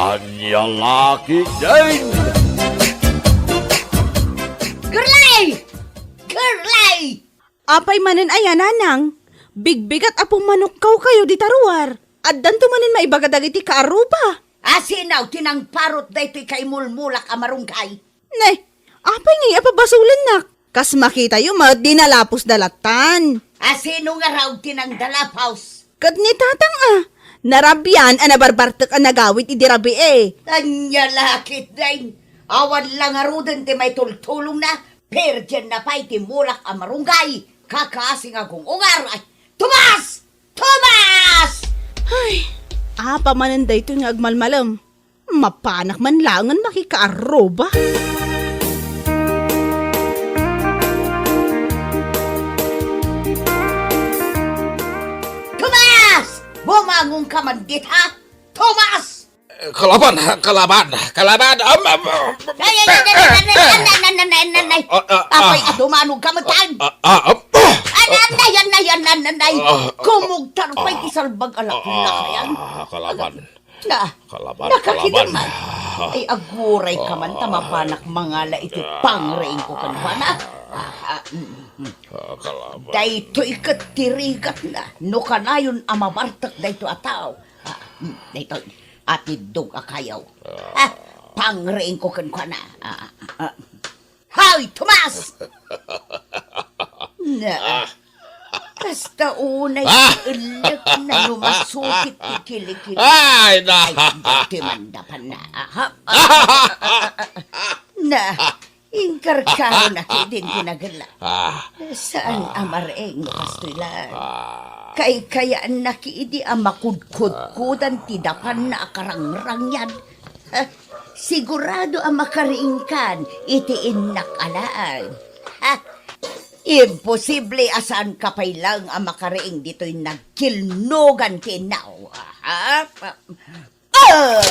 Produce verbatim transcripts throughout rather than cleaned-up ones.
Ania la ketdin? Girlay! Girlay! Apay manen aya, nanang? Bigbigat a pummanukkawkayo dita ruar. Addanto manen maibaga dagiti kaarruba. Asino ti nangparut daytoy kaimulmulak a marunggay? Ne, apay ngay a pabasolennak? Kas makitayo met, dinalapos da lattan. Asino ngarud ti nangdalapos? Ket ni tatang a, narabian a nabarbartek a nagawid idi rabii. Ania la ketdin? Awan la ngaruden ti maitultulongna, pirdienna pay ti mulak a marunggay, kakasi nga gung-ungar. Ay, Tomas! Tomas! Ay, apa manen daytoy nga agmalmalem? Mapanak man laengen makikaarruba. Tomas! Bumangonka man dita! Tomas! Kalaban, kalaban, kalaban. Am, am, am, Ay, ay, ay, ay, ay, ay, ay, ay, ay, ay, ay, ay. Ah, ah, ah. Apay, adumanogka met. Ah, ah, ah, ah. Ay, ay, ay, ay, ay, ay, ay, ay. Ah, ah, Kumugtar pay ah, ti salbag a laklakayan. Ah, kalaban. Na, Kalaban, nakakita kalaban. Man. Ay, agurayka man ta mapanak mangala iti pangriingko kenkuana. Ah, ah, mm, mm. Ah, kalaban. Daytoy ket ti rigatna no kanayon a mabartek daytoy a tao. Ah, mm, daytoy, atiddog a kayo. Ah, pangriingko kenkuana. Ah, ah, ah. Hoy, Tomas! Na, kasta unay ti ellek na lumasukit ti kilikili. Ay, na. Ay, dati man dapan na. Aha. Na, inkarkaro na ki din pinagella. Ah. Saan a mareng no kastoy lang. Ah. Kaykayaanna ki idi a makudkudkudan ti dapan na a karangrangyan. Ha? Sigurado a makariingkan iti innak a laeng. Ha? Imposible a saanka pay laeng a makariing ditoy nagkilnogan ti innaw. Ha? Ah!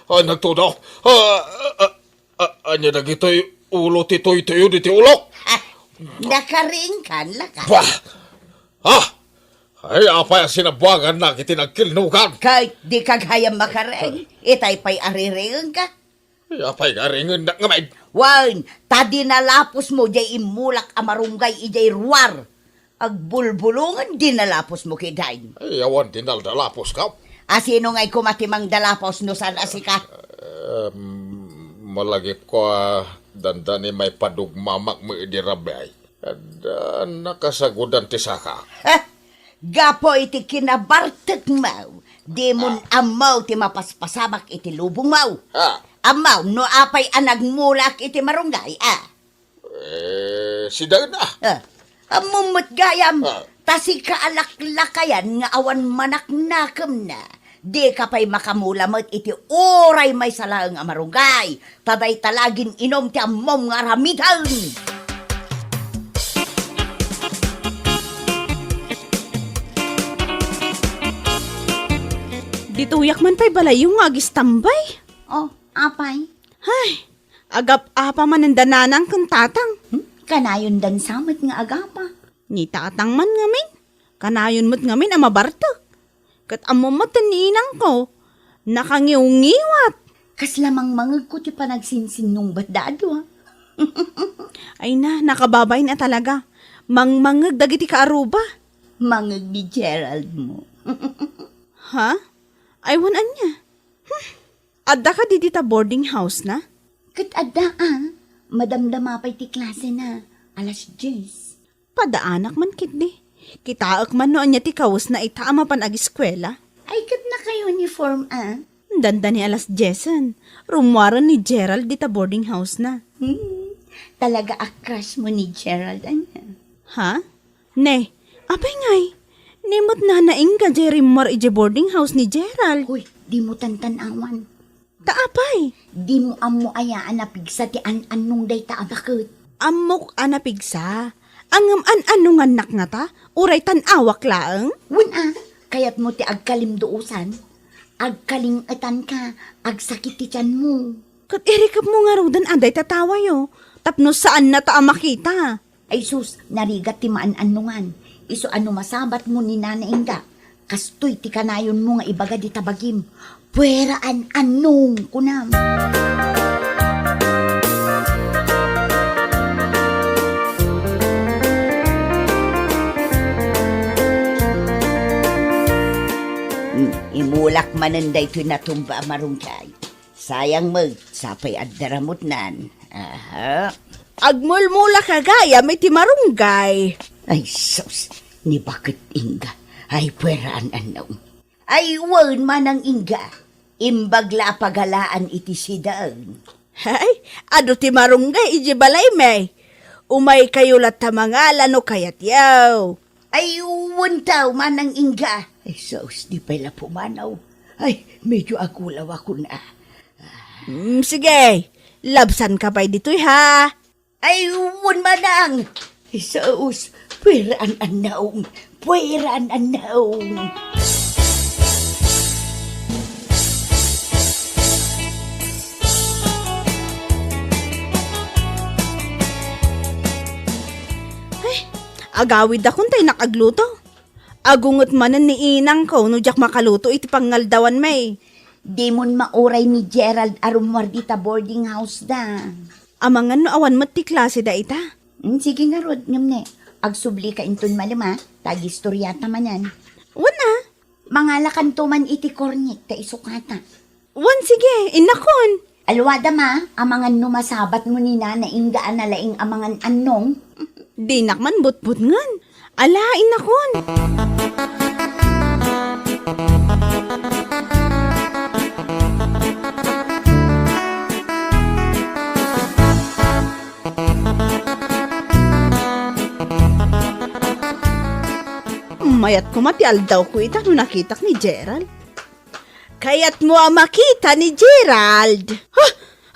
Ah, nagtudo. Ah, ah, ah, ania dagitoy ulo ti tuytuyo diti ulok? Ah, nakariingkan, laka. Bah! Ah! Ay, apay a sinabuangannak iti nagkilnogan? Ket dika gayam makareng, itay pay a riringenka. Ay, apay nga ringennak ngamin? Wen, ta dinalapos mo jay immulak a marunggay ijay ruar. Agbulbulongen dinalapos mo kidain. Ay, awan dinaldalapos ka. Asino ngay koma ti mangdalapos no saan a sika? Em, malagipko a dandani maipadugmamak mo idi rabii. Adda nakasagudan ti saka. Ha? Gapu iti kinabartekmo, dimon ammo ti mapaspasamak iti lubongmo. Ah. Ammo no apay a nagmulak iti marunggay, a? Eh, sidaen, a. Ah, ammom met gayam, ah, ta sika a laklakayan nga awan manaknakemna. Dika pay makamula met iti uray maysa laeng a marunggay, ta dayta la gin-inom ti ammom nga aramiden. Ditoyak man pay balayyo nga agistambay. Oh, apay? Ay, agap-apa manen da nanang ken tatang. Hmm? Kanayondan sa met nga agapa. Ni tatang man ngamin, kanayon met ngamin a mabartek. Ket ammom met ni inangko, nakangiwngiwat. Kasla mangmangegko ti panagsinsinnungbatda a dua. Ay na, nakababain a talaga. Mangmangeg dagiti kaaruba. Mangeg ni Gerald mo. Ha? Ay, wen ania? Hmm. Adda kadi dita boarding house na? Ket adda a. Madamdama pay ti klase na. Alas dies. Padaanak man ketdi. Kitaek man no ania ti kawesna ita a mapan agiskuela. Ay, ket naka-uniform a. Dandani alas diesen. Rummuaren ni Gerald dita boarding house na. Hmm. Talaga a crush mo ni Gerald, ania? Ha? Ne, apay ngay? Ni met nanaingga jay rimmuar idiay boarding house ni Gerald. Hoy, dimo tantan-awan. Ta apay? Dimo ammo aya a napigsa ti an-annong dayta a baket? Ammok a napigsa. Ngem an-annongannak ngata, uray tan-awak laeng? Wen a, kayatmo ti agkalimduosan? Agkaling-etanka, agsakit ti tianmo. Ket irikepmo ngaruden a dayta tawayo, tapno saannata a makita. Ay sus, narigat ti maan-annongan. Isu a no masabatmo ni nanaingga, Kastoy ti kanayonmo nga ibaga dita bagim. Pueraan Annong, kunam. Hmm, imulak manen daytoy natumba a marunggay. Sayang met, sapay adda ramutnan. Aha. Agmulmulak gayam iti marunggay. Ay, sus, ni baket Inga. Ay, pueraan Annong. Ay, wen, Manang Inga. Imbag la a pagalaan iti sidaen. Ay, adu ti marunggay iti balaymi. Umaykayo latta mangala no kayatyo. Ay, wen taw, Manang Inga. Ay, sus, di pay la pumanaw. Ay, medyo agulawakon a. Mm, sige, labsanka pay ditoy, ha? Ay, wen, Manang. Ay, sus, pueraan Annong. Pueraan Annong. Ay, agawidakon ta innak agluto. Agunget manen ni inangko no diak makaluto iti pangngaldawanmi. Dimon mauray ni Gerald a rummuar dita boarding house da. Amangan no awan met ti klase da ita? Hmm, sige ngarud, ngem ne, agsublika inton malem a, ta agistoriata manen. Wen a. Mangalakanto man iti kornik ta isukata. Wen, sige, innakon. Alwadam a, amangan no masabatmo ni Nana Inga a nalaing a mangan Annong. Dinak man butbutngen. Ala, innakon. Mayat koma ti aldawko ita no nakitak ni Gerald. Kayatmo a makita ni Gerald? Ha?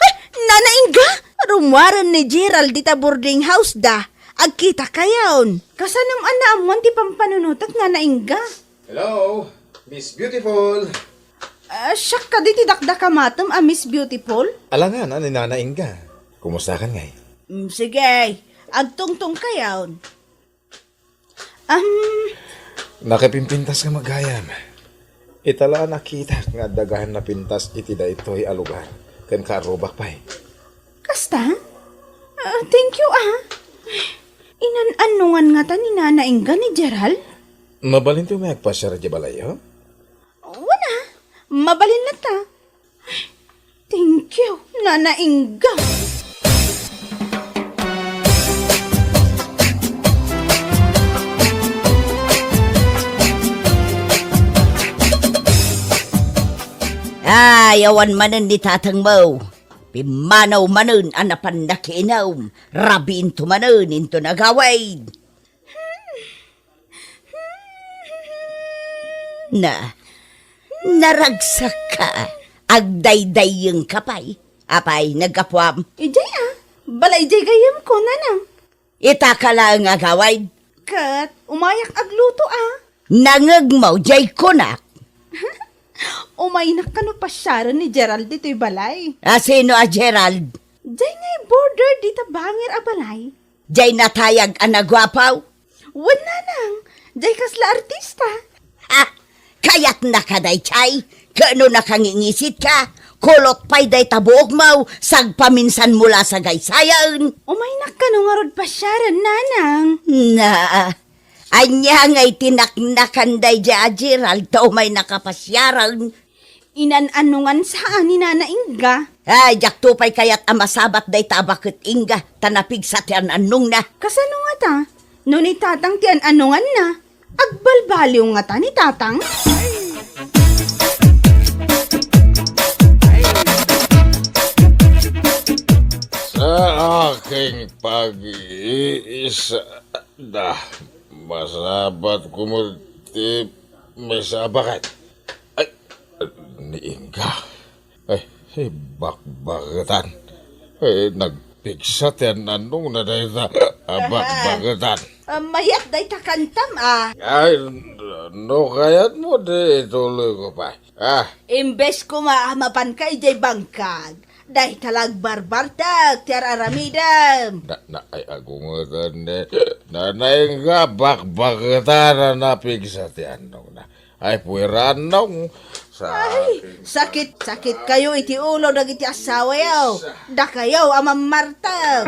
Ay, Nana Inga! Rummuaren ni Gerald dita boarding house da. Agkitakayon. Kasanom a naammuan ti pampanunotek, Nana Inga? Hello, Miss Beautiful. Ah, siak kadi ti dakdakamatem a Miss Beautiful? Alangan, ni Nana Inga. Kumustakan ngay? Mm, sige, agtungtongkayon. Am, Nakapimpintas nga magayam. Ita la a nakitak nga adda gayan napintas iti daytoy a lugar, ken kaarrubak pay. Kasta? Ah, thank you, ah. Inan-annongan ngata ni Nana Inga ni Gerald? Mabalinto may agpasiar iti balayyo? Wen a, mabalin latta. Thank you, Nana Inga. Ay, awan manen ni tatangmo. Pimmanaw manen a napan nakiinum. Rabiinto manen inton agawid. Na, naragsakka, agdaydayyengka pay. Apay, naggapuam? Idiay a, bala idiay gayyemko, nanang. Itaka laeng agawid. Ket umayak agluto a. Nangngegmo, diay kunak. Umaynak kano pasiaren ni Gerald ditoy balay. A sino a Gerald? Diay nga border dita bangir a balay. Diay natayag a naguapo? Wen, nanang, diay kasla artista. Ha? Kayatnaka daydiay? Ket no nakangingisit ka, kulot pay dayta buokmo, sagpaminsanmo la sagaysayen. Umaynak kano ngarud pasiaren, nanang? Na, ania ngay ti naknakan daydiay a Gerald ta umaynaka pasiaren? Inan-annongan saan ni Nana Inga. Ay, diakto pay kayat a masabat dayta a baket Inga, ta napigsa ti an-annongna. Kasano ngata? No ni Tatang ti an-annonganna, agbalbaliw ngata ni Tatang? Sa aking pag-iisip, Da, masabat ko met ti maysa a baket. Ay, ni Inga. Ay, ay, bakbaketan. Ay, nagpigsa ti an-annongna dayta a bakbaketan. Ah, mayat dayta kantam, ah. Ay, no kayatmo, di ituloy ko pay. Ah. Imbes koma a mapanka idiay bangkag, dayta la agbarbartek ti ar-aramidem. Na, na, ay, agungetan, eh. Nana Inga, bakbaketan a napigsa ti annongna. Ay, puwera, Nong. Sa Ay, sakit, sakit kayo iti ulo dagiti asawayo. Dakayo a mammartek.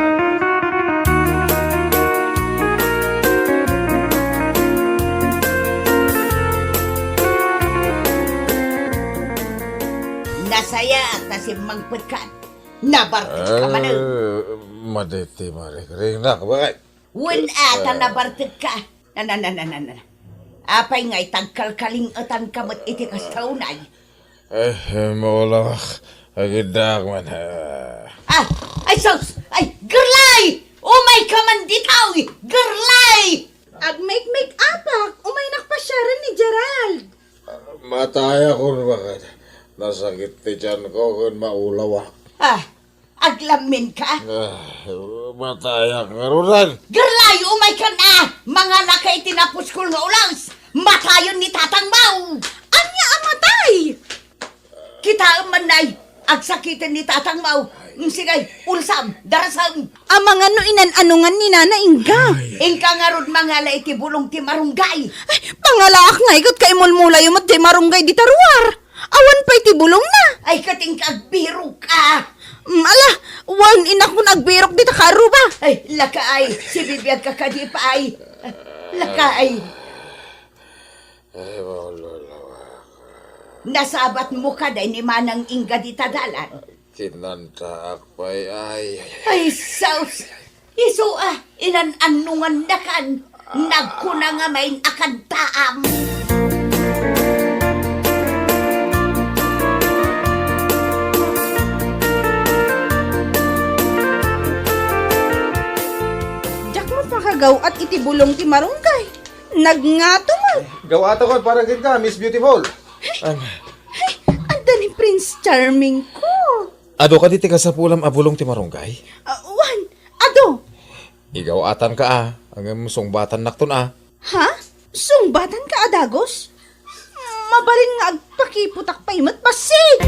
Nasayaat ta simmangpetkan. Nabartek ka manen. Eh, maditi marikrinak, bakit? Wen a ta nabartek ka. Na, na, na, na, na, na. Apay nga itagkalkaling-etan ka met iti kasta unay? Eh, maulawak. Agiddaak man, ah. Ah, ay sus! Ay, Gerlay! Umay ka man ditoy! Gerlay! Agmekmek-apak, umaynak pasiaren ni Gerald. Matayakon, bakit? Nasakit ti tiyanko ken maulawak. Ah, aglammin ka? Ah, matayak ngaruden. Gerlay, umay ka na! Mangala ka iti napuskol nga ulas! Matayen ni tatangmo! Ania a matay? Kitaem man, nay, agsakiten ni tatangmo. Mm, sige, ulsam, darasem. Amangan no inan-anongan ni Nana Inga. Inka ngarud mangala iti bulong ti marunggay. Ay, pangalaak ngay ket kaimulmulayo met ti marunggay dita ruar. Awan pay ti bulongna. Ay, ket inka agbirok ka. Mm, ala, wen, inakon agbirok dita karuba. Ay, lakaay, sibibiag ka kadi pay. Lakaay. Ay, maululawak. Nasabatmo kadi ni Manang Inga dita dalan? Kinantaak pay, ay, ay, ay. Ay, sus! Isu a, inan-annongannakan. Nagkuna nga main a kantaam. Diak mapakagaw-at iti bulong ti marunggay. Nagngato met. Gaw-atakon para kenka, Miss Beautiful. Ay, adda ni Prince Charming ko. Adu kadi ti kasapulam a bulong ti marunggay? Ah, wen, adu. Igaw-atanka a, ngem sungbatannakton a. Ha? Sungbatanka a dagus? Mabalin nga agpakiputak pay met, bassit!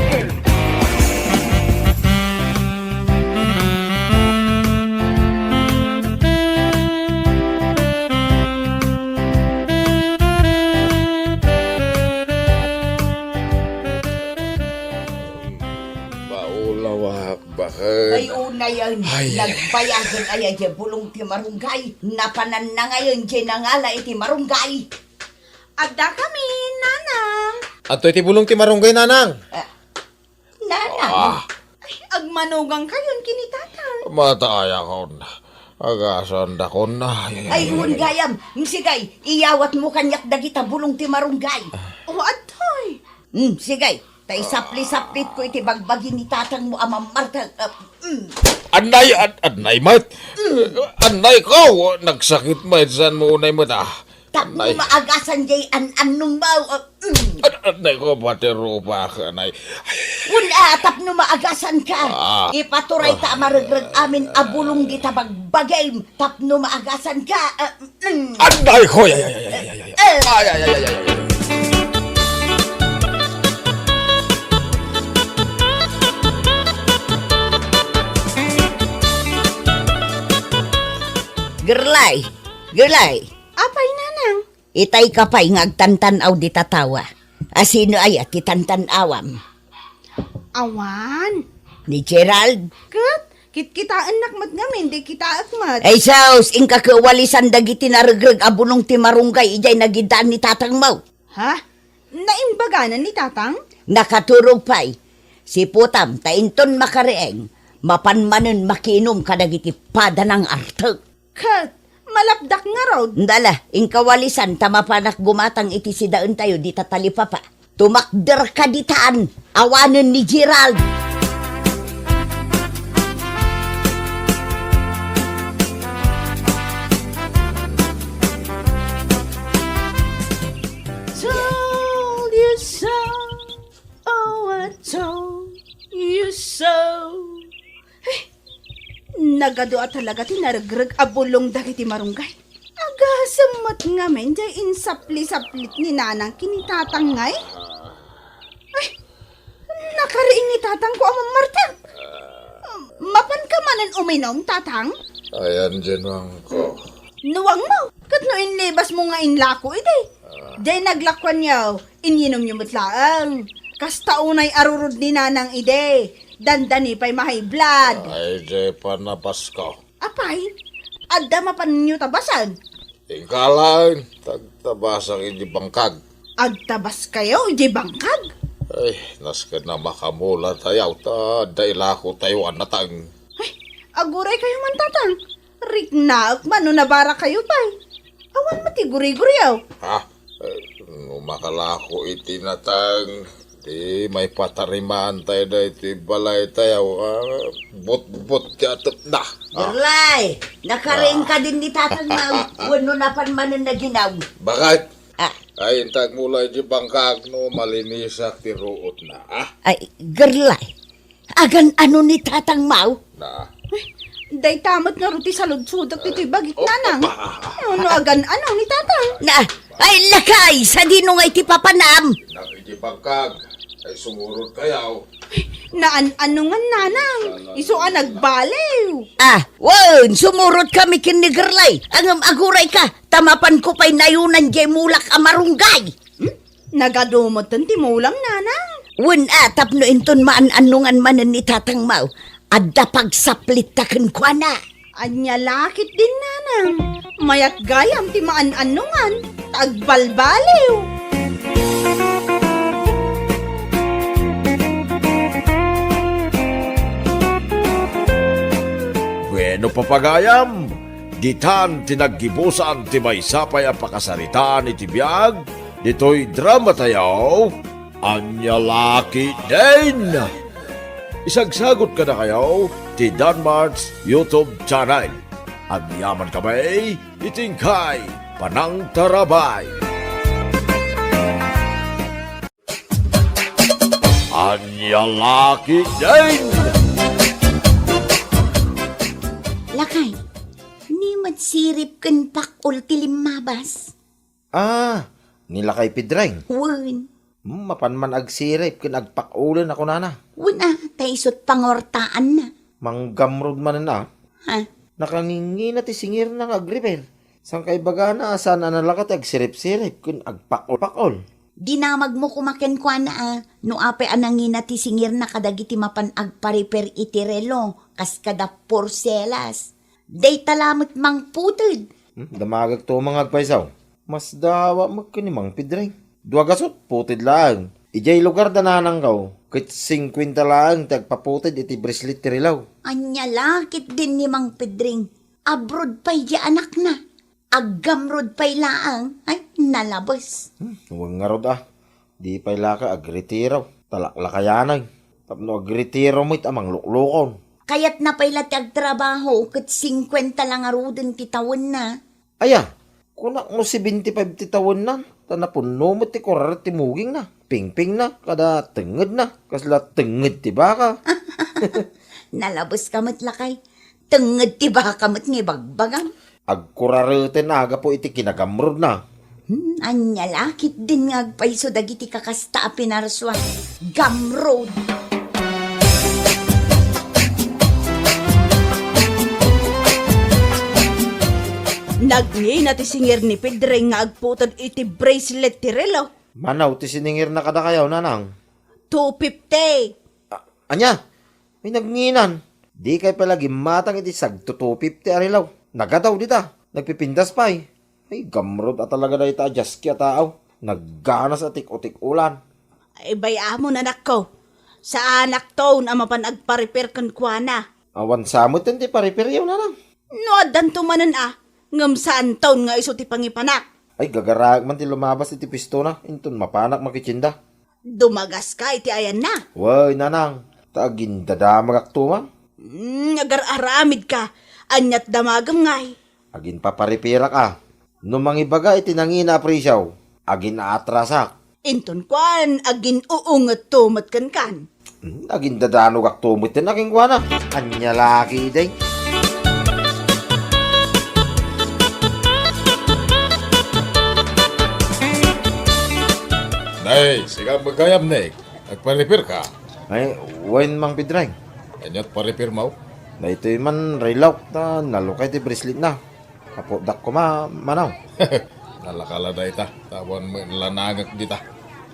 Maulawak, bakit? Ay, unayen. Ay, ay, ay. Nagbayagen aya diay bulong ti marunggay. Napananna ngayen diay nangala iti marunggay. Adda kami, Nanang. Adtoy ti bulong ti marunggay, Nanang. Ah, Nanang. Ah. Ay, agmanugang kayon ken ni Tatang. Matayakon. Agasandakon. Ay, ay, ay, ay, ay, ay, ay. Wen gayam. Sige, iyawatmo kaniak dagita bulong ti marunggay. O, adtoy. Hmm, sige. Ta isapli-saplitko iti bagbagi ni tatangmo a mammartek. Ah, mm. Annay, an-, annay met. Mm. Annay ko, nagsakit met, saan mo unay met, ah. Tapno maagasan diay an-annongmo, ah, mm. An-, annay ko, pati rupak, annay. Wen a, tapno maagasanka. Ah. Ipaturayta a maregreg amin a bulong dita bagbagim, tapno maagasanka, ah, mm. Annay ko, ay, ay, ay, ay. Eh. Ay, ay, ay, ay, ay, ay. Gerlay, Gerlay. Apay, Nanang? Itay ka pay nga agtantan-aw dita tawa. A sino aya ti tantan-awam? Awan. Ni Gerald? Ket, kitkitaennak met ngamin, di kitaek met. Ay, sus, inka kawalisan dagiti naregreg a bulong ti marunggay idiay nagiddaan ni tatangmo. Ha? Naimbaganan ni tatang? Nakaturog pay. Siputam, ta inton makariing, mapan manen makiinum kadagiti padanang artek. Ket, malapdak ngarud. Ndala, inka walisan ta mapanak gumatang iti sidaentayo dita talipapa. Tumakderka ditan, awanen ni Gerald. Told you so, oh, I told you so. Eh, nagadu a talaga ti naregreg a bulong dagiti marunggay. Agasem met ngamin diay insapli-saplit ni Nanang ken ni Tatang ngay? Ay, nakariing ni Tatangko a mammartek. Mapanka manen uminum, Tatang? Ayan diay nuangko. Nuangmo? Ket no inlibasmo nga inlako idi? Diay naglakuanyo, inyinomyo met laeng. Kasta unay a rurod ni Nanang idi, dandani pay ma-high blood. Ay, diay panabasko. Apay, adda mapanyo tabasen? Inka laeng, tagtabasak iti bangkag. Agtabaskayo iti bangkag? Ay, nasken a makamulatayo ta adda ilakotayo a nateng. Ay, aguraykayo man, Tatang. Riknaek man no nabarakayo pay. Awan met ti guriguriyo. Ha? Eh, no makalako iti nateng, di maipatarimantayo daytoy balaytayo, ah, butbot ti atepna. Ah. Gerlay, nakaring ka din ni Tatang Mau, wenno napan manen naginaw? Bakit? Ah. Ay, intag mula iti bangkag no malinisak ti ruotna, ah? Ay, Gerlay, agan-ano ni Tatang Mau? Na. Ay, dayta met ngarud ti saludsodek ditoy bagik, Nanang. No, no agan-ano ni Tatang? Na, ay, lakay, sadino ngay ti papanam? Na, iti bangkag, ay sumurot kayo. Naan-ano nga, Nanang? Isu a nagbaliw. Ah, wen, sumurot kami ken ni Gerlay. Ngem agurayka, ta mapanko pay nayunan diay mulak a marunggay. Hmm? Nagadu metten ti mulam, Nanang? Wen a, tapno inton maan-annongan manen ni Tatang Mau, adda pagsaplitta kenkuana. Ania la ketdin, Nanang? Mayat gayam ti maan-annongan, ta agbalbaliw. Bueno, papagayam, ditan ti naggibusan ti maysa pay a pakasaritaan iti biag ditoy dramatayo, Ania la ketdin. Isagsagot kadakayo ti Danmart's YouTube channel. Agyaman kami iti inkay panangtarabay. Ania la ketdin. Lakay, ni met sirip ken pakol ti limmabas? Ah, ni Lakay Pedreng. Wen. Hmm, mapan man agsirip ken agpakulen a kunana. Wen a, ta isut' pangortaanna. Manggamrod manen a. Ha? Nakangingina ti singirna nga agrepair. Saan kaibagana a saan a nalaka ti agsirip-sirip ken agpakol-pakol. Dinamagmo koma kenkuana a, no apay a nangina ti singirna kadagiti mapan agparepair iti relo, kas kada porselas. Dayta la met mangputed. Hmm, damagek to, Mang Agpayso. Masdawa met ken ni Mang Pedreng. Dua gasut, puted laeng. Idiay lugar da nanangko, ket singkuenta laeng ti agpaputed iti brislit ti relo. Ania la ketdin ni Mang Pedreng? Abroad pay di anakna. Aggamrod pay laeng. Ay, nalabes. Hmm, wen ngarud a. Di pay la ka agretiro, ta laklakayanan. Tapno agretiro met a mangluklukon. Kayatna pay la ti agtrabaho ket singkuenta la ngaruden ti tawenna. Aya, kunak no seventy-five ti tawenna, ta napunno met ti kuraret ti mugingna, pingpingna, kada tengngedna, kasla tengnged ti baka. Nalabeska met, lakay. Tengnged ti baka met nga ibagbagam. Agkurareten a gapu iti kinagamrodna. Hmm, ania la ketdin nga agpayso dagiti kakasta a pinarsua? Gamrod! Nagngina ti singir ni Pedreng nga agputed iti bracelet ti relo. Mano ti siningirna kadakayo, nanang? Two fifty. A-, ania? Ay, nagngina. Dikay pay la gimmatang iti sagto two fifty a relo. Nagadaw dita. Nagpipintas pay. Ay, gamrod a talaga dayta a jaski a tao. Nagganas a tik-o-tik-olan. Ay, bay-amon, anakko. Saanakton a mapan agparepair kenkuana. Awan sa met ti parepairyo, nanang. No addanto manen a, ngem saanton nga isu ti pangipanak. Ay, gagaraek man ti lumabas iti pistona, inton mapanak makitienda. Dumagaska iti ayanna. Wen, nanang, ta agindadamagakto man. Hmm, agar-aramidka. Aniat damagem ngay? Aginpaparepair-ak a. No mangibaga iti nangina a presio, agin-aatrasak. Inton kuan, agin-uungetto met kenkan. Hmm, agindadanogakto met kenkuana. Ania la ketdin? Nay, sika met gayam, Nick. Agparepairka? Ay, wen, Mang Pedreng. Aniat parepairmo? Daytoy man relok ta nalukay ti braceletna. Kapuddak koma, manaw. Nalaka la dayta, ta awan met lanangek dita.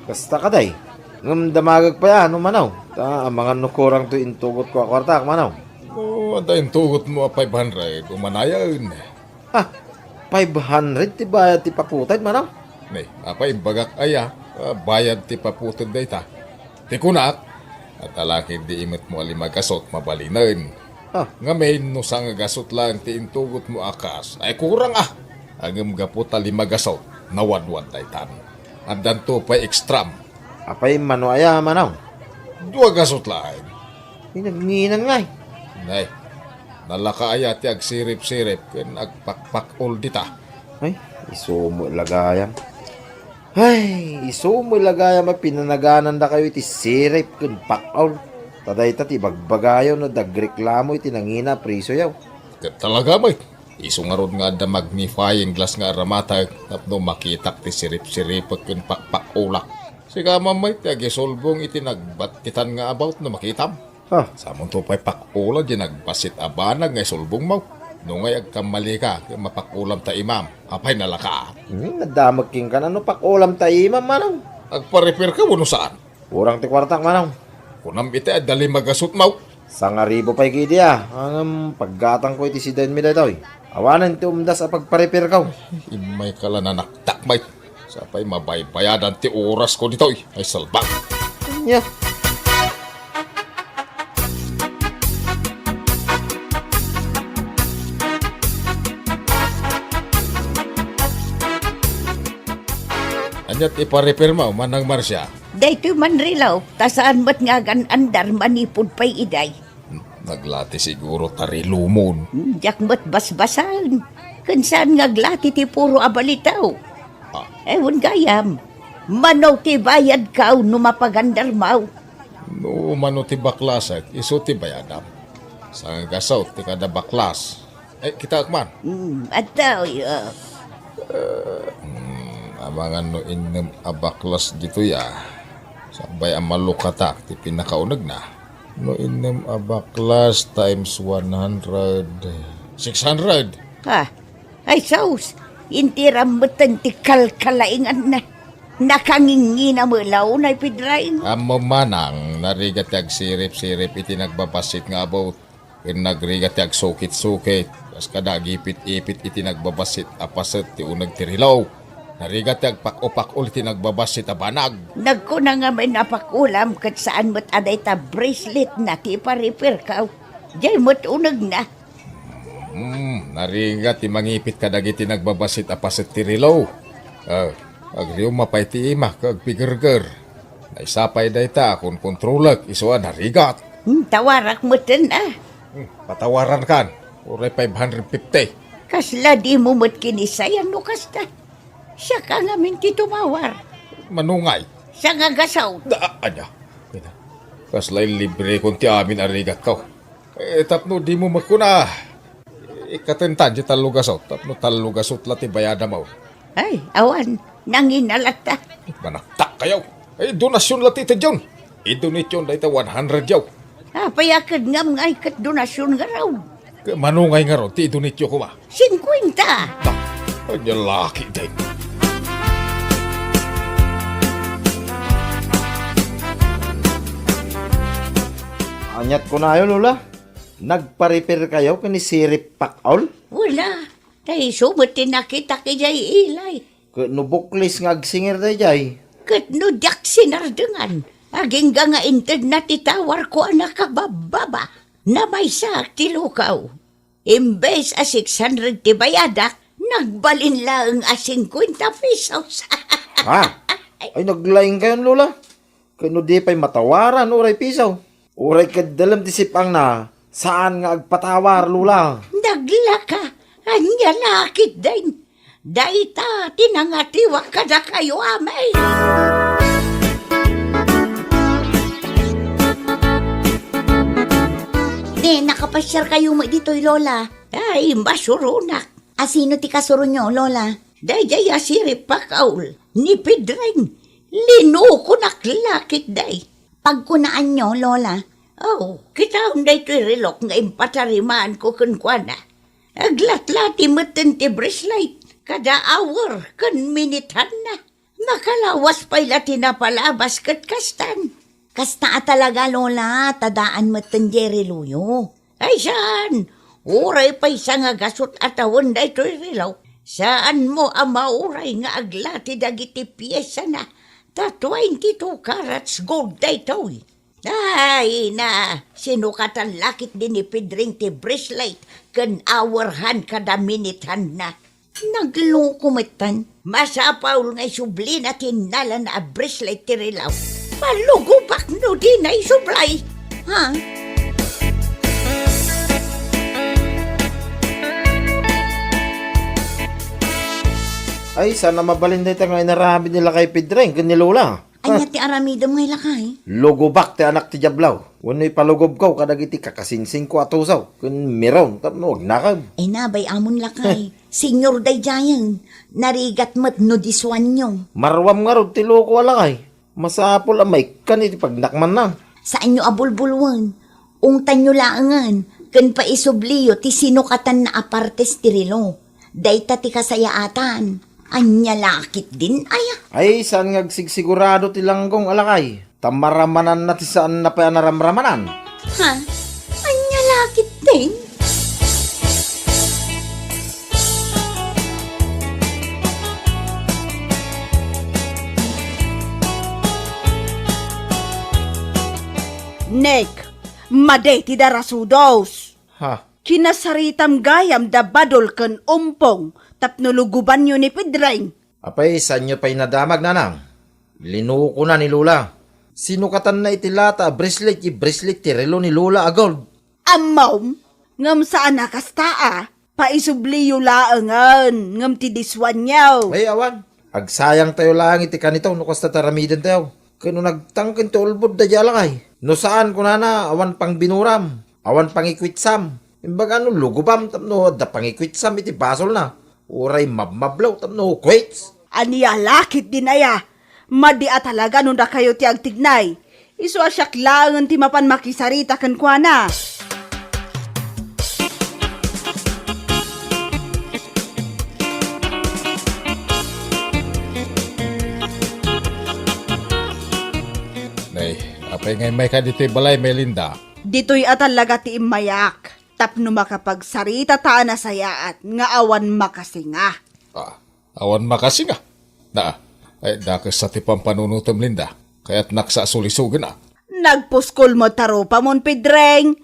Kasta kadi. Ngem damagek pay a no manaw. Ta amangan no kurang toy intugotko a kuartak, manaw. No adda intugotmo a five hundred, umanayen. Ha? Five hundred ti bayad ti paputed, manaw? Ne, apay imbagak aya, a bayad ti paputed dayta? Ti kunak, adda la ketdi imetmo a lima gasut, mabalinen. Ah. Ngamin, no sanga gasut laeng ti intugotmo a kas, ay kurang a. Ngem gapu ta lima gasut, nawadwad daytan. Addanto pay extram. Apay mano aya, manaw? Dua gasut laeng. Ay, nagninan ngay. Nay, nalaka aya ti agsirip-sirip ken agpakpak-ol dita. Ay, isu met la gayam. Ay, isu met la gayam a pinanaganandakayo iti sirip ken pak-ol. Ta dayta ti ibagbagayo no dagreklamo iti nangina a presioyo. Ket talaga met, isu ngarud nga adda magnifying glass nga aramatek tapno makitak ti sirip-siripek ken pakpak-olak. Sika man met ti agisulbong iti nagbattitan nga about no makitam. Ha? Samonto pay pak-ola di nagbassit a banag nga isulbongmo. No ngay agkammalika, ket mapak-olam ta imam. Apay nalaka? Hmm, naddamek kenka no pak-olam ta imam, manaw. Agpa-repair ka wenno saan? Kurang ti kuartak, manaw. Kunam iti adda lima gasutmo. Sangaribu pay ketdi a. Ngem paggatangko iti sidaenmi daytoy. Awanen ti umdas a pagpa-repairko. Immayka la nanaktak, met. Sapay mabaybayadan ti orasko ditoy. Ay, salbag. Ania? Ania ti ipa-repairmo, Manang Marcia? Daytoy man relo, ta saan met nga agan-andar manipud pay idiay. Naglati siguro ta relomon. Hmm, diak met basbasaen. Ken saan nga aglati ti puro a balitaw. Ah. Ewan gayam. Mano ti bayadkaw no mapagandarmaw? No mano ti baklasek, isu ti bayadam. Sangagasut ti kada baklas. Eh, kitaek man. Hmm, adtoy, ah. Hmm, amangan no innem a baklas ditoy, ah. Sakbay a malukatak ti pinakaunegna. No innem a baklas times one hundred, six hundred. Ha? Ay, sus! Intiram metten ti kalkalainganna. Nakangingina met la unay, Pedring. Ammom manang, narigat ti agsirip-sirip iti nagbabassit nga about. Ken nagrigat ti agsukit-sukit, kas kada agipit-ipit iti nagbabassit a paset ti uneg ti relo. Narigat ti agpak-opak-ol iti nagbabassit a banag. Nagkuna ngamin a pak-olam ket saan met a dayta bracelet na ti ipa-repairkaw. Diay met unegna. Hmm, narigat ti mangipit kadagiti nagbabassit a paset ti relo. Ah, agriumma pay ti imak ket agpigerger. Naisapay dayta a konkontrolek isu a narigat. Hmm, tawarak metten a. Hmm, patawarankan. Uray five hundred fifty. Kasla dimo met kinisayan no kasta. Siak ngamin ti tumawar. Manungay. Sangagasaw. Da, anya. Kasla inlibrekon ti amin a rigatko. Eh, tapno dimo met kuna. Ikkatentan ti tallogasut, tapno tallogasut la ti bayadam. Ay, awan, nangina latta. Manaktakkayo. Eh, donasyon la ti itedyon. Idonetyon dayta one hundred yaw. Apay a ket ngam ngay ket donasyon ngarud? Ket mano ngay ngarud ti idonetyo koma? Singkuenta. Ta, anya laki dayta. Aniat kunayo, Lola? Nagpa-repair kayo ken ni Sirip Pakol? Wala. Ta isu met ti nakitak idiay ilay. Ket no buklis nga agsingir daydiay? Ket no diak sinardengan, agingga nga intedna ti tawarko a nakababbaba. Namaysaak ti lukaw. Imbes a six hundred ti bayadak, nagbalin laeng a singkuenta pesos. Ha? Ay, naglaing kayon, Lola. Ket no di pay matawaran uray piso, uray ket dalem ti sip-angna, saan nga agpatawar, Lola. Naglaka, ania la ketdin? Dayta ti nangatiwak kadakayo amin. Ne, nakapasiarkayo met ditoy, Lola? Ay, masuronak. A, sino ti kasuronyo, Lola? Daydiay a Sirip Pakol, ni Pedring. Linukonak la ketdi. Pagkunaanyo, Lola? Oh, kitaem daytoy relok nga impatarimaanko kenkuana. Aglatlati metten ti bracelet. kada hour ken minithanna. Makalawas pay la ti napalabas ket kastan. Kasta a talaga, Lola, ta daan metten diay reloyo. Ay, saan! Uray pay sa nga gasut a tawen daytoy relo. Saanmo a mauray nga aglati dagiti piesana ta twenty-two carats gold daytoy. Ay, na, sinukatan la ketdi ni Pedring ti bracelet ken hour hand kada minithanna. Nagloko metten. Masapul nga isublina ti innalana a bracelet ti relo. Malugobak no dina isublay. Ha? Ay, saan a mabalin dayta nga inaramid ni Lakay Pedring ken ni Lola. Ania ti aramidem ngay, Lakay? Lugobak ti anak ti Diablo. Wenno ipalugobko kadagiti kakasingsingko a tusaw ken miron tapno agnakam. Ay, nabay amon, Lakay. Senior daydiayen. Narigat met no disuanyo. Maruam ngarud ti loko a Lakay. Masapul a maikkan iti pagnakmanna. Saanyo a bulbulwen. Ungtanyo laengen ken paisubliyo ti sinukatanna a partes ti relo. Dayta ti kasayaatan. Ania la ketdin aya? Ay, saan nga agsigsigurado ti langgong a Lakay. Ta maramananna ti saanna pay a naramramanan. Ha? Ania la ketdin? Nick, madi ti darasudos. Ha? Kinasaritam gayam da Badol ken Umpong tapno lugobanyo ni Pedring. Apay, saanyo pay nadamag, nanang? Linukona ni Lola. Sinukatanna iti lata a bracelet, ti bracelet ti relo ni Lola a gold. Ammom, ngem saan a kasta a, paisubliyo laengen, ngem ti disuanyo. Ay, awan. Agsayangtayo laeng iti kanito no kasta ti aramidentayo. Ken no nagtangken ti ulbod daydiay a Lakay. No saan, kunana, awan pangbinuram, awan pangikuitsam. Imbag a no lugobam tapno adda pangikuitsam iti basolna. Uray mabmablaw tapno kuits. Ania la ketdin aya? Madi a talaga no dakayo ti agtignay. Isu a siak laengen ti mapan makisarita kenkuana. Nay, apay nga immayka ditoy balay, Melinda? Ditoy a talaga ti immayak. Tapno makapagsarita ta a nasayaat nga awan makasinga. Ah, awan makasinga? Na, ay, dakes sa ti pampanunotem, Linda. Kayatnak sa a sulisugena. Nagpuskol met ta rupamon, Pedring.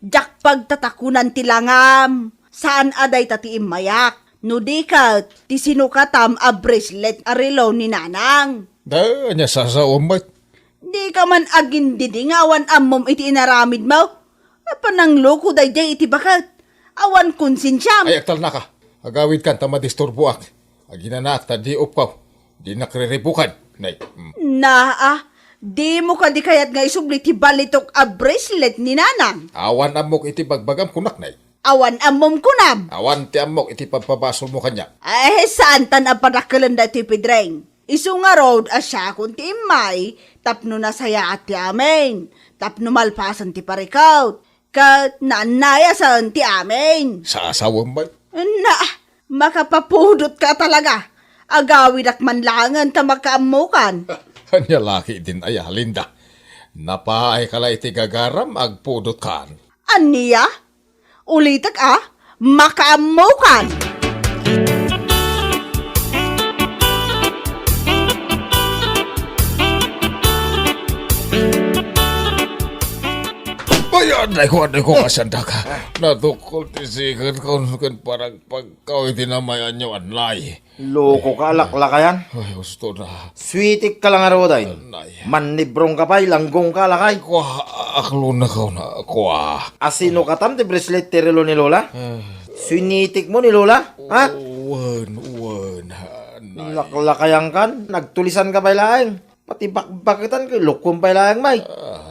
Diak pagtatakunan ti langam. Saan a dayta ti immayak. No di ket, ti sinukatam a bracelet a relo ni Nanang. Da, ania sasaom met? Dika man agindidi nga awan ammom iti inaramidmo? A panangloko daydiay iti baket. Awan konsensiam. Ay, agtalnaka. Agawidkan ta madisturboak. Aginanaak ta di upkaw. Dinak riribukan. Nay. Mm. Naa, dimo kadi kayat nga isubli ti balitok a bracelet ni Nanang? Awan ammok iti bagbagam kunak, nay. Awan ammom kunam? Awan ti ammok iti pagpabasolmo kaniak. Ay, saan tan a padakkelen daytoy, Pedring. Isu ngarud a siakon ti immay tapno nasayaat ti amin, tapno malpasen ti parikut, ket naannayasen ti amin. Sasawen met. Na, makapapudotka talaga. Agawidak man laengen ta makaammokan. Ania la ketdin aya, Linda? Napaayka la iti gagaram, agpudotkan. Ania? Ulitek a, makaammokan! Ay, adayko, adayko, kasandaka. Nadukkol ti sikedko ken paragpagko iti namayanyo, anay. Loko ka, laklakayan. Ay, husto na. Suitik ka lang, Aroday. Nay. Mannibrong ka pay, langgong ka, lakay. Kua, aklon na kaw na, kua. Asino katam ti bracelet ti relo ni Lola? Ah. Suinitik mo ni Lola, ha? Wen, wen, ha, nay. Laklakayan kan, nagtulisan ka pay laeng. Pati bakbaketan kay lukon pay laeng, may. Ah.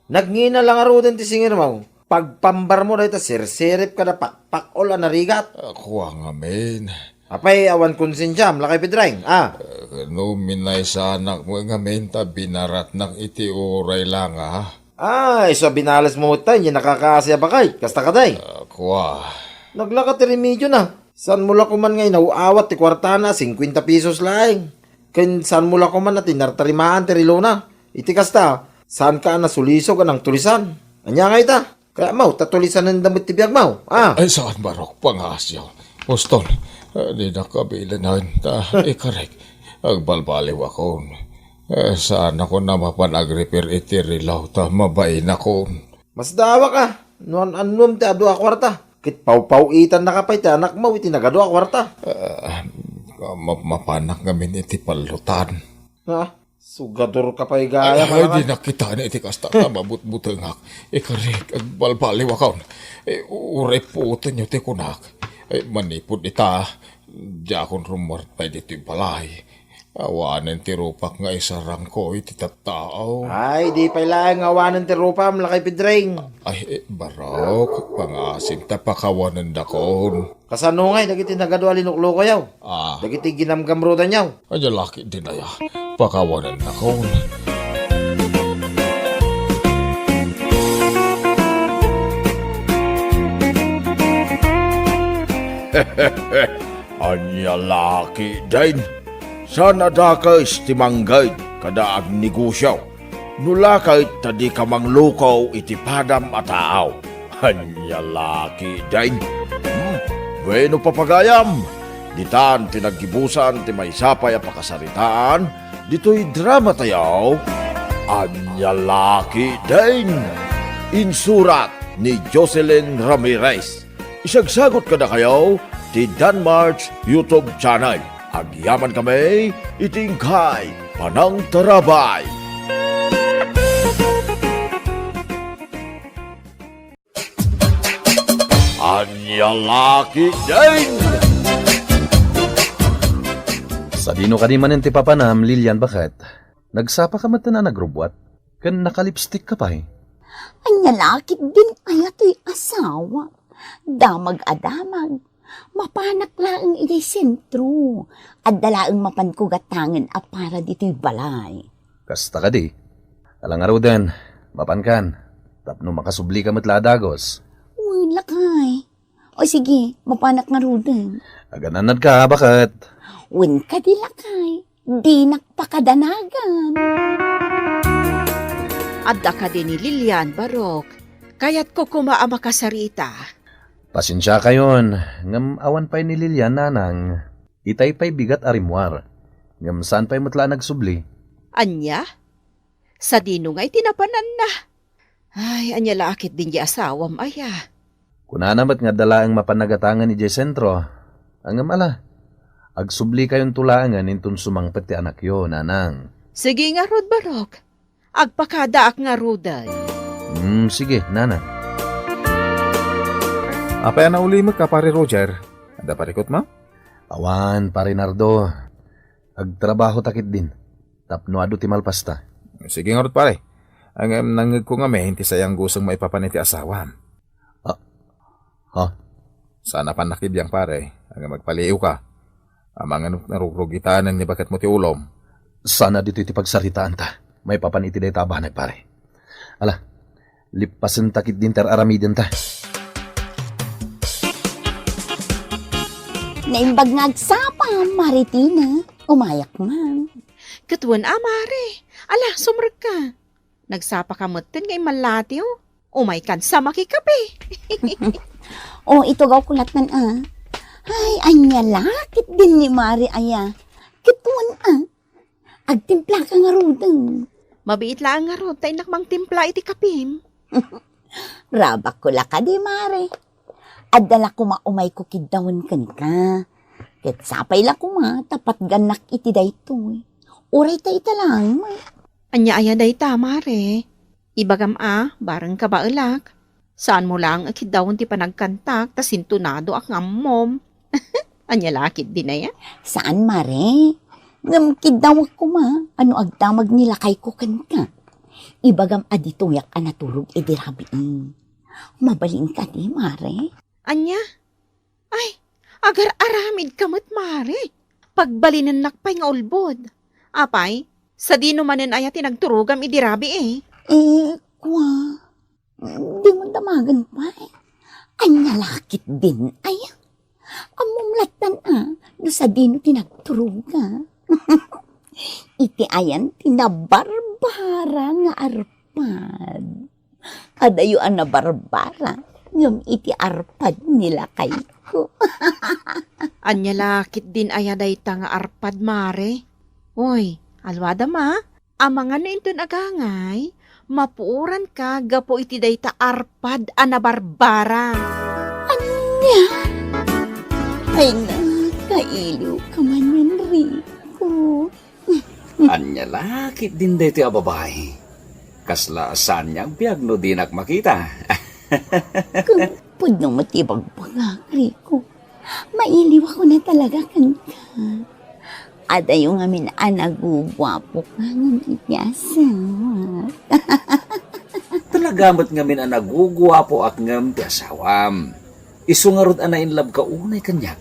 Nagngina lang aruden ti singir mo. Pagpambar mo dayta sirsirip kada pakpakol a narigat. Ah, kua ngamin. Apay, awan konsensiam, lakay Pedring, ah. Eh, no minaysanak mo ngamin ta binaratnak iti uray lang, ah. Ah, isu a binales mo met tay, nakakaasi a bakay, kasta kadi. Ah, kua. Naglaka ti remedio na. Saanmo la koman nga inaw-awat ti kuartana a singkuenta pesos laeng? Ken saanmo la koman a tinartarimaan ti relona? Iti kasta, saanka a nasulisog a nangtulisan. Ania nga ita? Kayatmo ta tulisanenda met ti biagmo, a? Ay, saan, Barok, pangaasim. Boston, eh, dinak kabilinen ta ikarek. Agbalbaliwakon. Eh, saanakon a mapan agrepair iti relo ta mabainakon. Masdaawak a, no an-annuam ti adu a kuarta. Ket pawpaw-itannaka pay ti anakmo iti nagadu a kuarta. Eh, ma-, mapanak ngamin iti pallotan. Ha? Sugadorka pay gayam, ay, anak. Dinak kitaen iti kasta ta mabutbutengak. Ikarek, agbalbaliwakon. Eh, uray puotenyo ti kunak. Eh, manipud ita, diakon rummuar pay ditoy balay. Awanen ti rupak nga isarangko iti tattao. Ay, di pay laeng nga awanen ti rupam, Lakay Pedring. Ay, eh, Barok, pangaasim ta pakawanendakon. Kasano ngay dagiti nagadu a linuklukoyo? Ah. Dagiti ginamgamrudanyo? Ania la ketdin aya, pakawanennakon. Ania la ketdin? Saan a dakes ti mangged kada agnegosio. No la ket ta dika mangluko iti padam a tao. Ania la ketdin? Hmm? Bueno, papagayam, ditan ti naggibusan ti maysa pay a pakasaritaan ditoy dramatayo. Ania la ketdin? Insurat ni Jocelyn Ramirez. Isagsagut kadakayo ti Danmark's YouTube channel. Agyamankami iti inkay panangtarabay. Ania la ketdin? Sadino kadi manen ti papanam, Lilian, baket? Nagsapaka metten a nagrubbuat? Ken nakalipstikka pay? Ania la ketdin aya toy asawa? Damag a damag. Mapanak laeng idiay sentro. Adda laeng mapanko gatangen a para ditoy balay. Kasta kadi? Ala ngaruden, mapankan. Tapno makasublika met la a dagus. Wen, lakay. O sige, mapanak ngaruden. Aganannadka, baket? Wen kadi, lakay. Dinak pakadanagan. Adda kadi ni Lilian, Barok? Kayatko koma a makasarita. Pasensiakayon, ngem awan pay ni Lilian, nanang. Itay pay bigat a rimmuar. Ngem saan pay met la a nagsubli. Ania? Sadino ngay ti napananna? Ay, ania la ketdin diay asawam aya? Kunana met nga adda laeng mapan nagatangen idiay sentro. Ngem ala, agsublikayon to laengen inton sumangpet ti anakyo, nanang. Sige ngarud, Barok. Agpakadaak ngaruden. Hmm, sige, nanang. Apay a naulimek a, Pare Roger? Adda parikutmo? Awan, Pare Nardo. Agtrabaho ta ketdin. Tapno adu ti malpasta. Sige ngarud, pare. Ngem nangngegko ngamin ti sayangusem maipapan iti asawam. Ah, ha? Saan a pannakibbiang, pare. Ngem agpaliiwka. Amangan narugrugitan ni baketmo ti ulom. Saan a ditoy ti pagsaritaanta. Maipapan iti dayta a banag, pare. Ala, lippasenta ketdin ti ar-aramidenta. Naimbag nga agsapa, Mare Tina. Umayak man. Ket wen a, Mare. Ala, sumrekka. Nagsapaka metten nga immallatiw. Umaykan sa makikape. O, itugawko lattan a. Ay, ania la ketdin ni Mare aya. Ket wen a. Agtimplaka ngaruden. Mabiit laeng ngarud ta innak mangtimpla iti kapim. Rabakko la kadi, Mare. Adda la koma umayko kiddawen kenka. Ket sapay la koma ta patgannak iti daytoy. Uray ta ita laeng met. Ania aya dayta, Mare? Ibagam a, bareng kabaelak. Saanmo laeng a kiddawen ti panagkantak ta sintonado a nga ammom. Ania la ketdin aya? Saan, Mare. Ngem kiddawek koma a no agdamag ni lakayko kenka. Ibagam a ditoyak a naturog idi rabii. Mabalin kadi, Mare? Ania? Ay, agar-aramidka met, Mare. Pagbalinennak pay nga ulbod. Apay, sadino manen aya ti nagturogam idi rabii? Eh, kua, dimo damagen pay. Ania la ketdin aya? Ammom lattan a, no sadino ti nagturoga. Iti ayan ti nabarbara nga arpad. Adayo a nabarbara, ngem iti arpad ni lakayko. Ania la ketdin aya dayta nga arpad, Mare? Oy, alwadam a. Amangan no inton agangay, mapuoranka gapu iti dayta arpad a nabarbara. Ania? Ay, nakailiwka man, Enrico. Ania la ketdin daytoy a babai? Kasla saanna a biag no dinak makita. Ket pudno met ti ibagbagak, Rico. Mailiwak ko na talaga kenka. Adayo ngamin a naguguapoka ngem iti asawa. Talaga met ngamin a naguguapoak ngem ti asawam. Isu ngarud a nainlabka unay kaniak.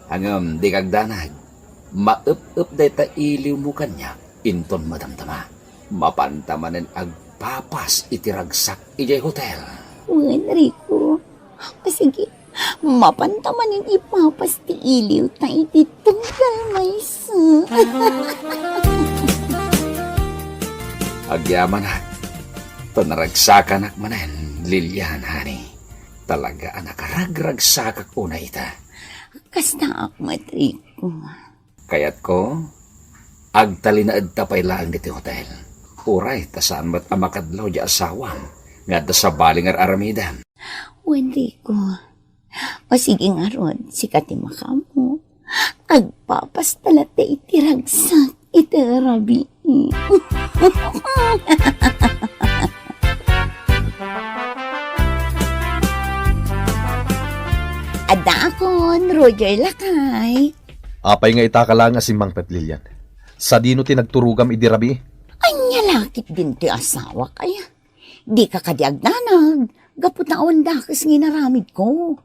Ngem dika agdanag, maep-ep dayta iliwmo kaniak inton madamdama. Mapanta manen agpapas iti ragsak idiay hotel. Wen, Rico. O, sige, mapanta manen ipapas ti iliwta iti tunggal maysa. Agyamanak, ta naragsakanak manen, Lilian, honey. Talaga a nakaragragsakak unay ita. Kastaak met, Rico. Kayatko, agtalinaedta pay laeng ditoy hotel. Uray ta saan met a makadlaw diay asawam nga adda sabali nga ar-aramidem. Wen, Rico. O sige ngarud, sika ti makaammo. Agpapasta latta iti ragsak iti rabii. Addaakon, Roger lakay. Apay nga ita ka laeng a simmangpet, Lilian? Sadino ti nagturogam idi rabii? Ania la ketdin ti asawak, aya? Dika kadi agdanag, gapu ta awan dakes nga inaramidko.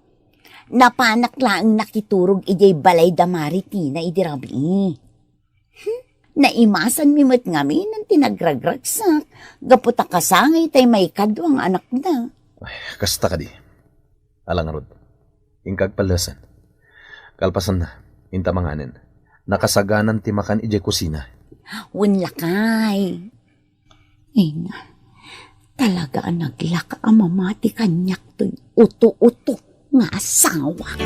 Napanak laeng nakiturog idiay balay da Mari Tina idi rabii. Hmm? Naimasanmi met ngamin ti nagragragsak, gapu ta kasangay tay maikadua nga anakda. Ay, kasta kadi. Ala ngarud, inka agpallesen. Kalpasanna, inta manganen. Nakasaganan ti makan idiay kusina. Wen lakay. Ay na, talaga a naglaka a mamati kaniak toy uto-uto nga asawa.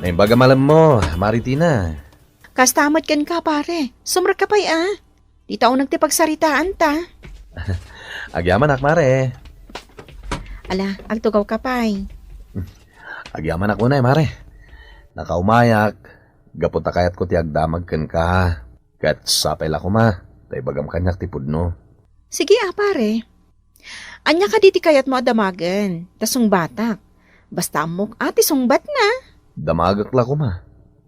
Naimbag a malemmo, Mari Tina. Kasta met kenka, pare. Sumrekka pay a. Dita uneg ti pagsaritaanta. Agyamanak, Mare. Ala, agtugawka pay. Agyamanak unay, Mare. Nakaumayak, gapu ta kayatko ti agdamag kenka. Ket sapay la koma, ta ibagam kaniak ti pudno. Sige a, pare. Ania kadi ti kayatmo a damagen? Ta sungbatak. Basta ammok a ti sungbatna. Damagek la koma.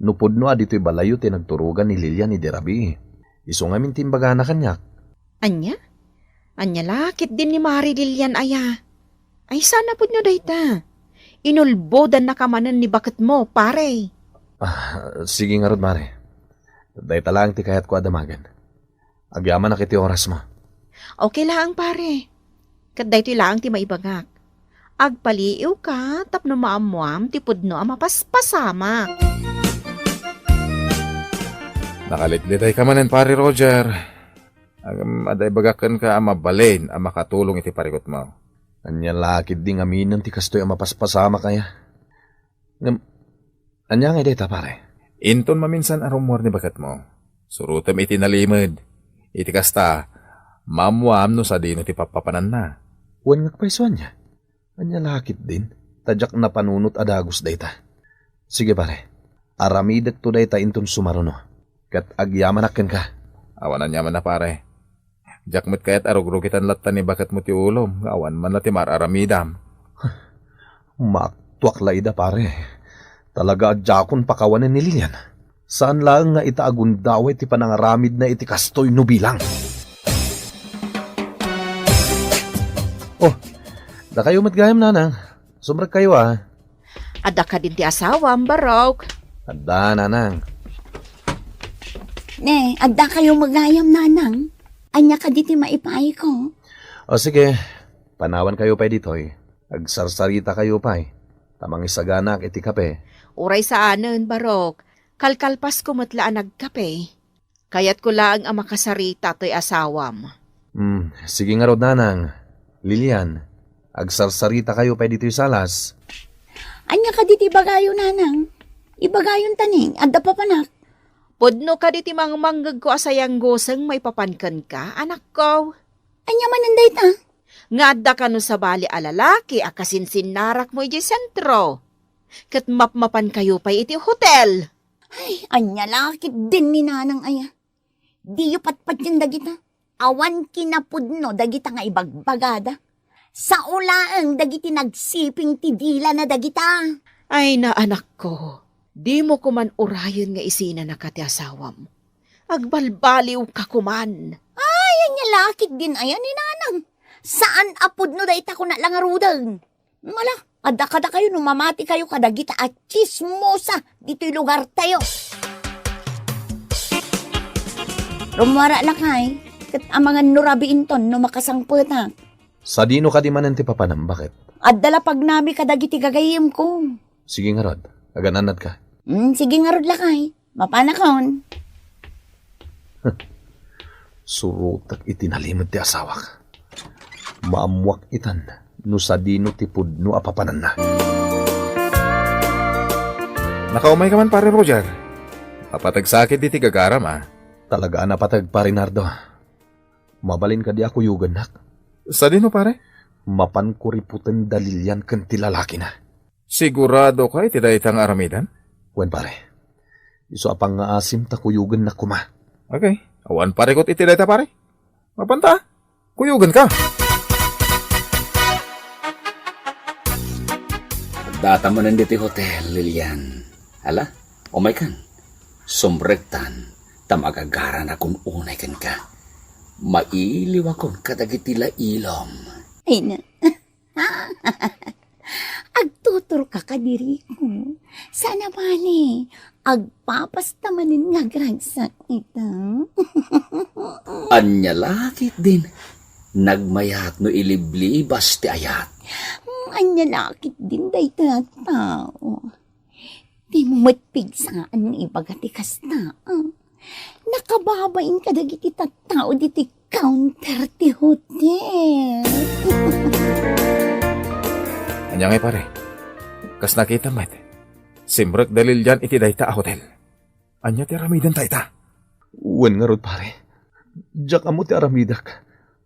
No pudno a ditoy balayyo ti nagturogan ni Lilian idi rabii. Isu ngamin ti imbagana kaniak. Ania? Ania la ketdin ni Mari Lilian aya? Ay, saan a pudno dayta? Inulbodannaka manen ni baketmo, pare. Ah, sige ngarud, Mare. Dayta laeng ti kayatko a damagen. Agyamanak iti orasmo. Okay laeng, pare. Ket daytoy laeng ti maibagak. Agpaliiwka tapno maammoam ti pudno a mapaspasamak. Nakalitlitayka manen, Pare Roger. Ngem adda ibagak kenka a mabalin a makatulong iti parikutmo. Ania la ketdi ngaminen ti kastoy a mapaspasamak aya? Ngem, ania ngay dayta, pare? Inton maminsan a rummuar ni baketmo, surotem iti nalimed. Iti kasta, maammoam no sadino ti pappapananna. Wen nga pay isu ania? Ania la ketdin? Ta diak napanunot a dagus dayta. Sige, pare. Aramidekto dayta inton sumaruno. Ket agyamanak kenka. Awan aniamanna, pare. Diak met kayat a rugrugitan latta ni baketmo ti ulom nga awan man la ti mar-aramidam. Maaktuak la ida, pare. Talaga a diakon pakawanen ni Lilian. Saan laeng nga ita a gundaway ti panangaramidna iti kastoy no bilang. Oh, dakayo met gayam, nanang. Sumrekkayo, a. Adda kadin ti asawam, barok? Adda, nanang. Ne, adda kayo met gayam, nanang. Ania kadi ti maipaayko? O sige, panawankayo pay ditoy. Agsarsarita kayo pay. ta mangisaganak iti kape. Uray saanen, Barok. Kalkalpasko met la a nagkape. Kayatko laeng a makasarita toy asawam. Hmm, sige ngarud, nanang. Lilian, agsarsaritakayo pay ditoy salas. Ania kadi ti ibagayo, nanang? Ibagayon ta ni, adda papanak. Pudno kadi ti mangmanggegko a sayanggoseng maipapan kenka, anakko? Ania manen dayta? Nga adda kano sabali a lalaki a kasinsinnarakmo idiay sentro. Ket mapmapankayo pay iti hotel. Ay, ania la ketdin ni nanang aya? Diyo patpatien dagita. Awan kinapudno dagita nga ibagbagada. Sao laeng dagiti nagsiping ti dilana dagita. Ay, naanakko, dimo koman urayen nga isinanaka ti asawam. Agbalbaliwka koman. Ay, ania la ketdin aya ni nanang? Saan a pudno dayta, kuna la ngaruden. Mala, adda kadakayo no mamatikayo kadagita a tsismosa ditoy lugartayo. Rummuara, lakay, ket amangan no rabiinton no makasangpetak. Sadino kadi manen ti papanam, baket? Adda la pagnami kadagiti gagayyemko. Sige ngarud, agan-annadka. Hmm, sige ngarud, lakay. Mapanakon. Surotek iti nalimed ti asawak. Maammoak itan no sadino ti pudno a papananna. Nakaumayka man, Pare Roger. Napateg sakit diti gagaram, a. Talaga a napateg, Pare Nardo. Mabalin kadi a kuyogennak? Sadino, pare? Mapanko riputen da Lilian ken ti lalakina. Siguradoka iti dayta nga aramiden? Wen, pare. Isu a pangngaasim ta kuyogennak koma. Okay. Awan parikut iti dayta, pare. Mapanta. Kuyogenka. Addata manen ditoy hotel, Lilian. Ala, umaykan. Sumrektan, ta magagaranak unay kenka. Mailiwakon kadagiti lailom. Ay na. Agtuturka kadi, Rico. Saan a bale, agpapasta manen nga agragsak ita. Ania la ketdin, nagmayat no iliblibas ti ayat. Ania la ketdin dayta a tao. Dimo met pigsaan nga ibaga ti kasta, a. Nakababain kadagiti tattao ditoy counter ti hotel. Ania ngay, pare? Kas nakita met, simrek da Lilian iti dayta a hotel. Ania ti aramidenta ita? Wen ngarud, pare. Diak ammo ti aramidek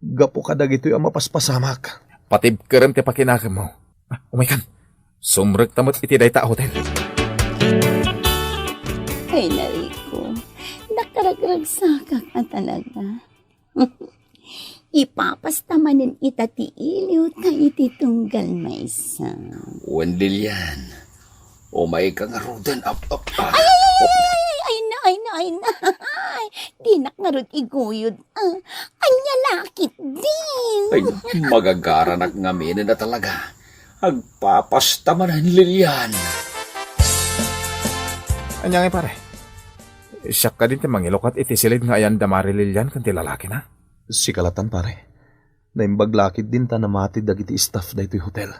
gapu kadagitoy a mapaspasamak. Patibkerem ti pakinakemmo. Ah, umaykan. Sumrekta met iti dayta a hotel. Ay, Rico, nakaragragsakak a talaga. Ipapasta manen ita ti iliwta iti tunggal maysa. Wen, Lilian, umayka ngaruden, ap-, ap-, ah. Ay, ay, ay, ay, ay, ay na, ay na, ay na. Ay, dinak ngarud iguyod. Ah, ania la ketdin? Ay, magagaranak ngaminen a talaga. Agpapasta manen, Lilian. Ania ngay, pare? Siak kadin ti mangilukat iti silid nga ayan da Mari Lilian ken ti lalakina? Sika latan, pare. Naimbag la ketdin ta namati dagiti staff daytoy hotel.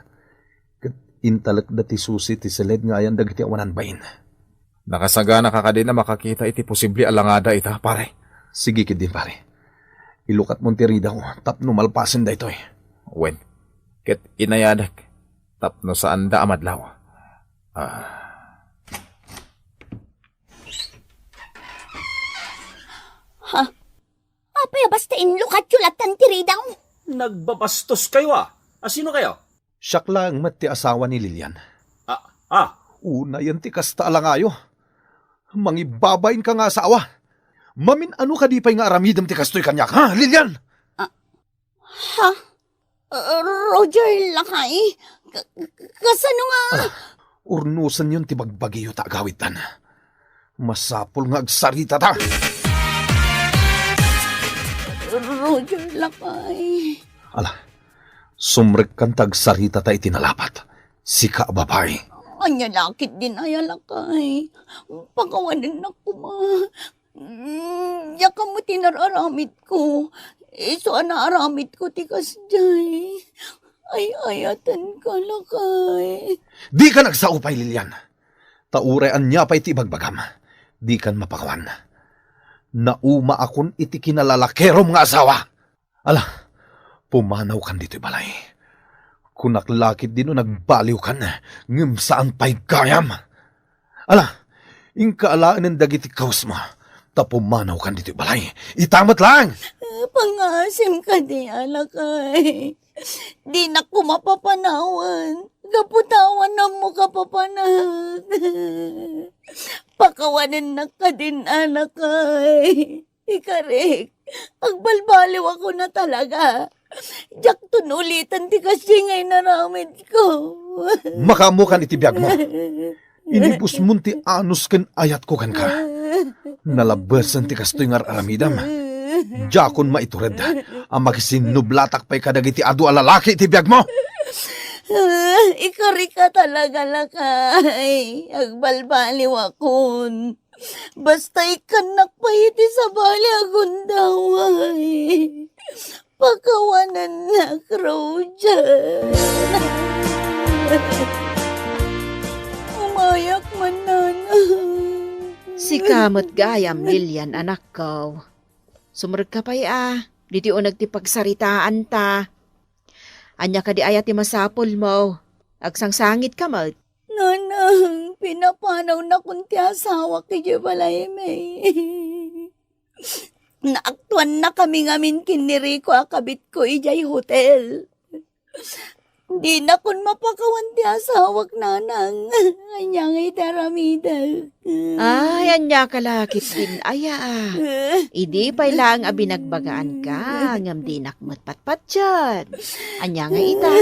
Ket intalekda ti susi ti silid nga ayan dagiti awanan bain. Nakasaganaka kadin a makakita iti posible a langada ita, pare? Sige ketdin, pare. Ilukatmon ti ridaw tapno malpasen daytoy. Wen, ket inayadek tapno saanda a madlaw. Ah. Ha? Apay a basta inlukatyo latan ti ridaw? Nagbabastoskayo, a. A, sinokayo? Siak laeng met ti asawa ni Lilian. Ah, ah. Unayen ti kasta a langayo. Mangibabainka nga asawa. Mamin-ano kadi pay nga aramidem ti kastoy kaniak, ha, Lilian? Ah, ha? Ah, Roger, lakay. Ka-, ka-, kasano nga? Ah, urnosenyon ti bagbagiyo ta agawidtan. Masapul nga agsaritata. Roger, lakay. Ala, sumrekkan ta agsaritata iti nalapat. Sika a babai. Ania la ketdin aya, lakay? Pakawanennak koma. Mm, diak ammo ti nar-aramidko. Isu a naaramidko ti kasdiay. ay-ayatenka, lakay. Dikan agsao pay, Lilian. Ta uray ania pay ti ibagbagam, dikan mapakawan. Naumaakon iti kinalalakerom nga asawa. Ala, pumanawkan ditoy balay. Kunak la ketdi no nagbaliwkan, ngem saan pay gayam. Ala, inka alaenen dagiti kawesmo, ta pumanawkan ditoy balay. Ita met laeng! Pangngaasim kadi, lakay. Dinak koma papanawen. Gapu ta awan ammoka papanak. Pakawanennak kadin, lakay. Ikarik, agbalbaliwakon a talaga. Diakton uliten ti kasdi nga inaramidko. Makaammokan iti biagmo. Inibusmon ti anus ken ayatko kenka. Nalabesen ti kastoy nga ar-aramidem. Diakon maitured a makisinnublatak pay kadagiti adu a lalaki iti biagmo. Ikarik a talaga, lakay. Agbalbaliwakon. Basta ikkannak pay iti sabali a gundaway. Pakawanennak, Roger. Umayak man, Nanang. Sika met gayam, Lilian, anakko. Sumrekka pay a, ditoy uneg ti pagsaritaanta. Ania kadi aya ti masapulmo? Agsangsangitka met. Nanang, pinapanawnakon ti asawak idiay balaymi. Naaktuannakami ngamin ken ni Rico a kabitko idiay hotel. Dinakon mapakawan ti asawak, Nanang. Ania ngay ti aramidek? Ay, ania ka la ketdin aya, a? Idi pay laeng a binagbagaanka, ngem dinak met patpatien. Ania nga ita?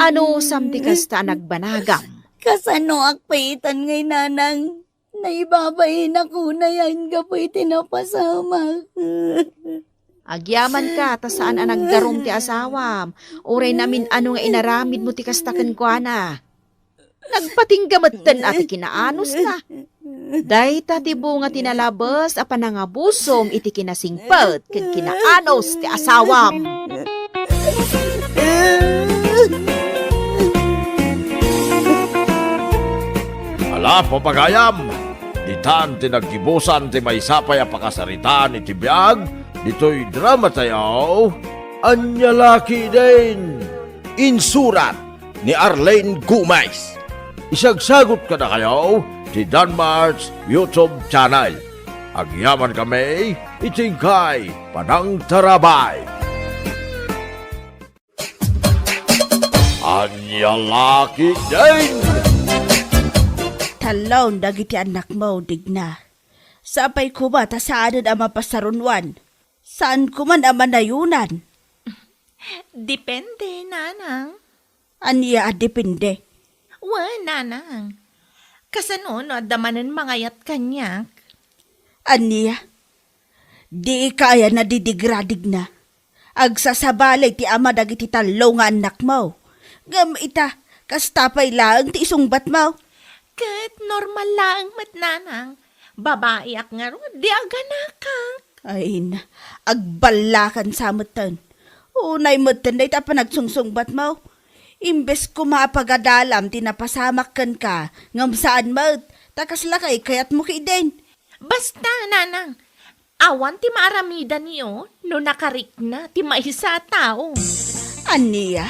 Anusam ti kasta a nagbanagam? Kasanoak pay itan ngay, Nanang? Naibabainak unay a gapu iti napasamak. Agyamanka ta saan a nagdarum ti asawam, uray namin-ano nga inaramidmo ti kasta kenkuana. Nagpatingga metten a ti kinaanosna. Dayta ti bunga ti nalabes a panangabusom iti kinasingpet ken kinaanus ti asawam. Ala, papagayam, ditan ti naggibusan ti maysa pay a pakasaritaan iti biag ditoy drama tayo. Ania la ketdin? Insurat ni Arlene Gomez. Isagsagut kadakayo ti Danmar's YouTube channel. Agyamankami iti inkay panangtarabay. Ania la ketdin? Talloen dagiti annakmo, Digna. Sapay koma ta saanen a mapasarunoan. Saan koman a manayonan. Depende, Nanang. Ania a depende? Wen, Nanang. Kasano no adda manen mangayat kaniak? Ania? Dika aya nadidigra, Digna? Agsasabali ti ama dagiti tallo nga annakmo. Ngem ita, kasta pay laeng ti isungbatmo. Ket normal laeng met, Nanang. Babaiak ngarud, di aganakak. Ay na, agballakan sa metten. Unay metten dayta a panagsungsungbatmo. Imbes koma a pagadalam ti napasamak kenka, ngem saan met, ta kasla kay kayatmo ketdin. Basta, Nanang, awan ti maaramidanyo no nakarikna ti maysa a tao. Ania?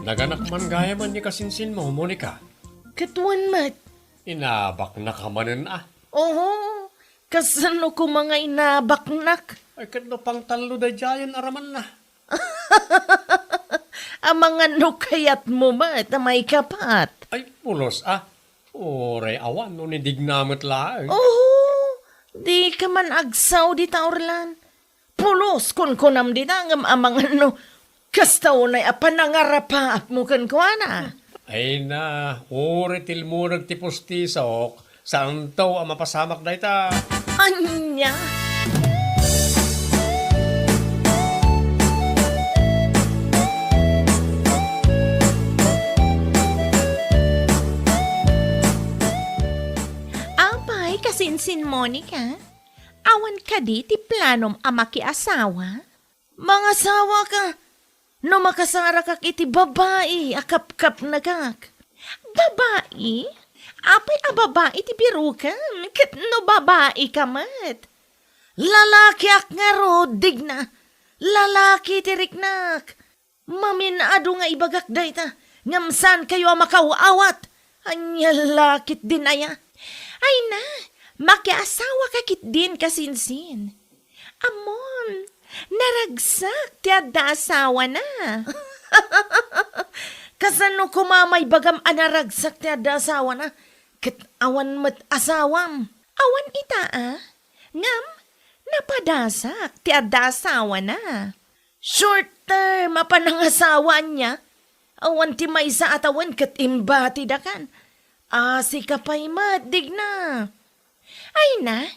Naganak man gayamen ni kasinsinmo, Monica. Ket wen met. Inabaknaka manen a. Oho, kasano koma nga inabaknak? Ay, ket no pangtallo daydiayen a ramanna. Amangan no kayatmo met a maikapat. Ay, pulos a. Uray awan no ni Digna met laeng. Oho, dika man agsao dita, Orlan. Pulos, kunkunam dita, ngem amangan no kasta unay a panangarapaakmo kenkuana. Ay na, uray tilmureg ti pustisok, saanto a mapasamak dayta. Ania? Sin Monica, awan kadi ti planom a makiasawa? Mangasawaka no makasarakak iti babai a kapkapnekak. Babai? Apay a babai ti birokem, ket no babaika met? Lalakiak ngarud, Digna. Lalaki ti riknak. Mamin-adu nga ibagak dayta, ngem saankayo a makaw-awat. Ania la ketdin aya? Ay na, makiasawaka ketdin, kasinsin. Ammom, naragsak ti adda asawana. Kasano koma maibagam a naragsak ti adda asawana, ket awan met asawam? Awan ita a, ngem napadasak ti adda asawana. Short term a panangasawa ania? Awan ti maysa a tawen ket imbatidakan. Asika pay met, Digna. Ay na,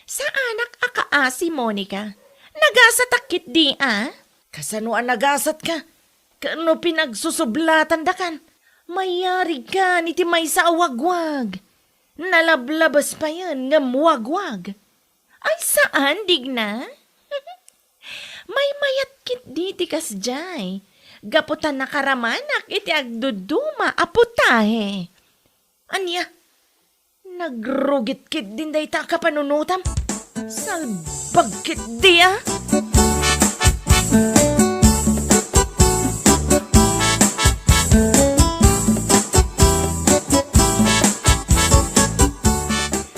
saanak a kaasi, Monica. Nagasatak ketdi a? Kasano a nagasatka? Ket no pinagsusublatandakan, mayarigkan iti maysa a wagwag. Nalablabes payen ngem wagwag. Ay, saan, Digna? Maymayat ketdi ti kasdiay, gapu ta nakaramanak iti agduduma a putahe. Ania? Nagrugit ketdin dayta a kapanunotam? Salbag ketdi a?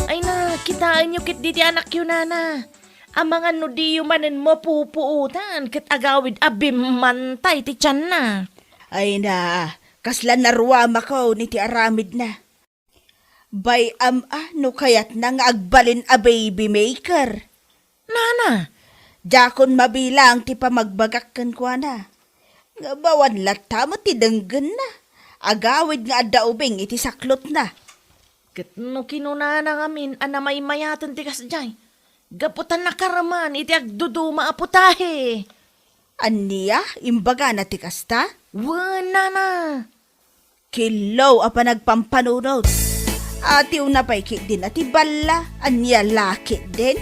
Ay na, kitaenyo ketdi ti anakyo, nana. Amangan no diyo manen mapupuotan ket agawid a bimmantay ti tianna. Ay na, kasla naruamako iti aramidna. Bay-am a no kayatna nga agbalin a baby maker. Nana! Diakon mabilang ti pamagbagak kenkuana. Ngem awan latta met ti denggenna. Agawid nga adda ubing iti saklotna. Ket no kinunana ngamin a namaymayaten ti kasdiay, gapu ta nakaraman iti agduduma a putahe. Ania? Imbagana ti kasta? Wen, nana. Killo a panagpampanunot. Atiwna pay ketdin a ti balla, ania la ketdin?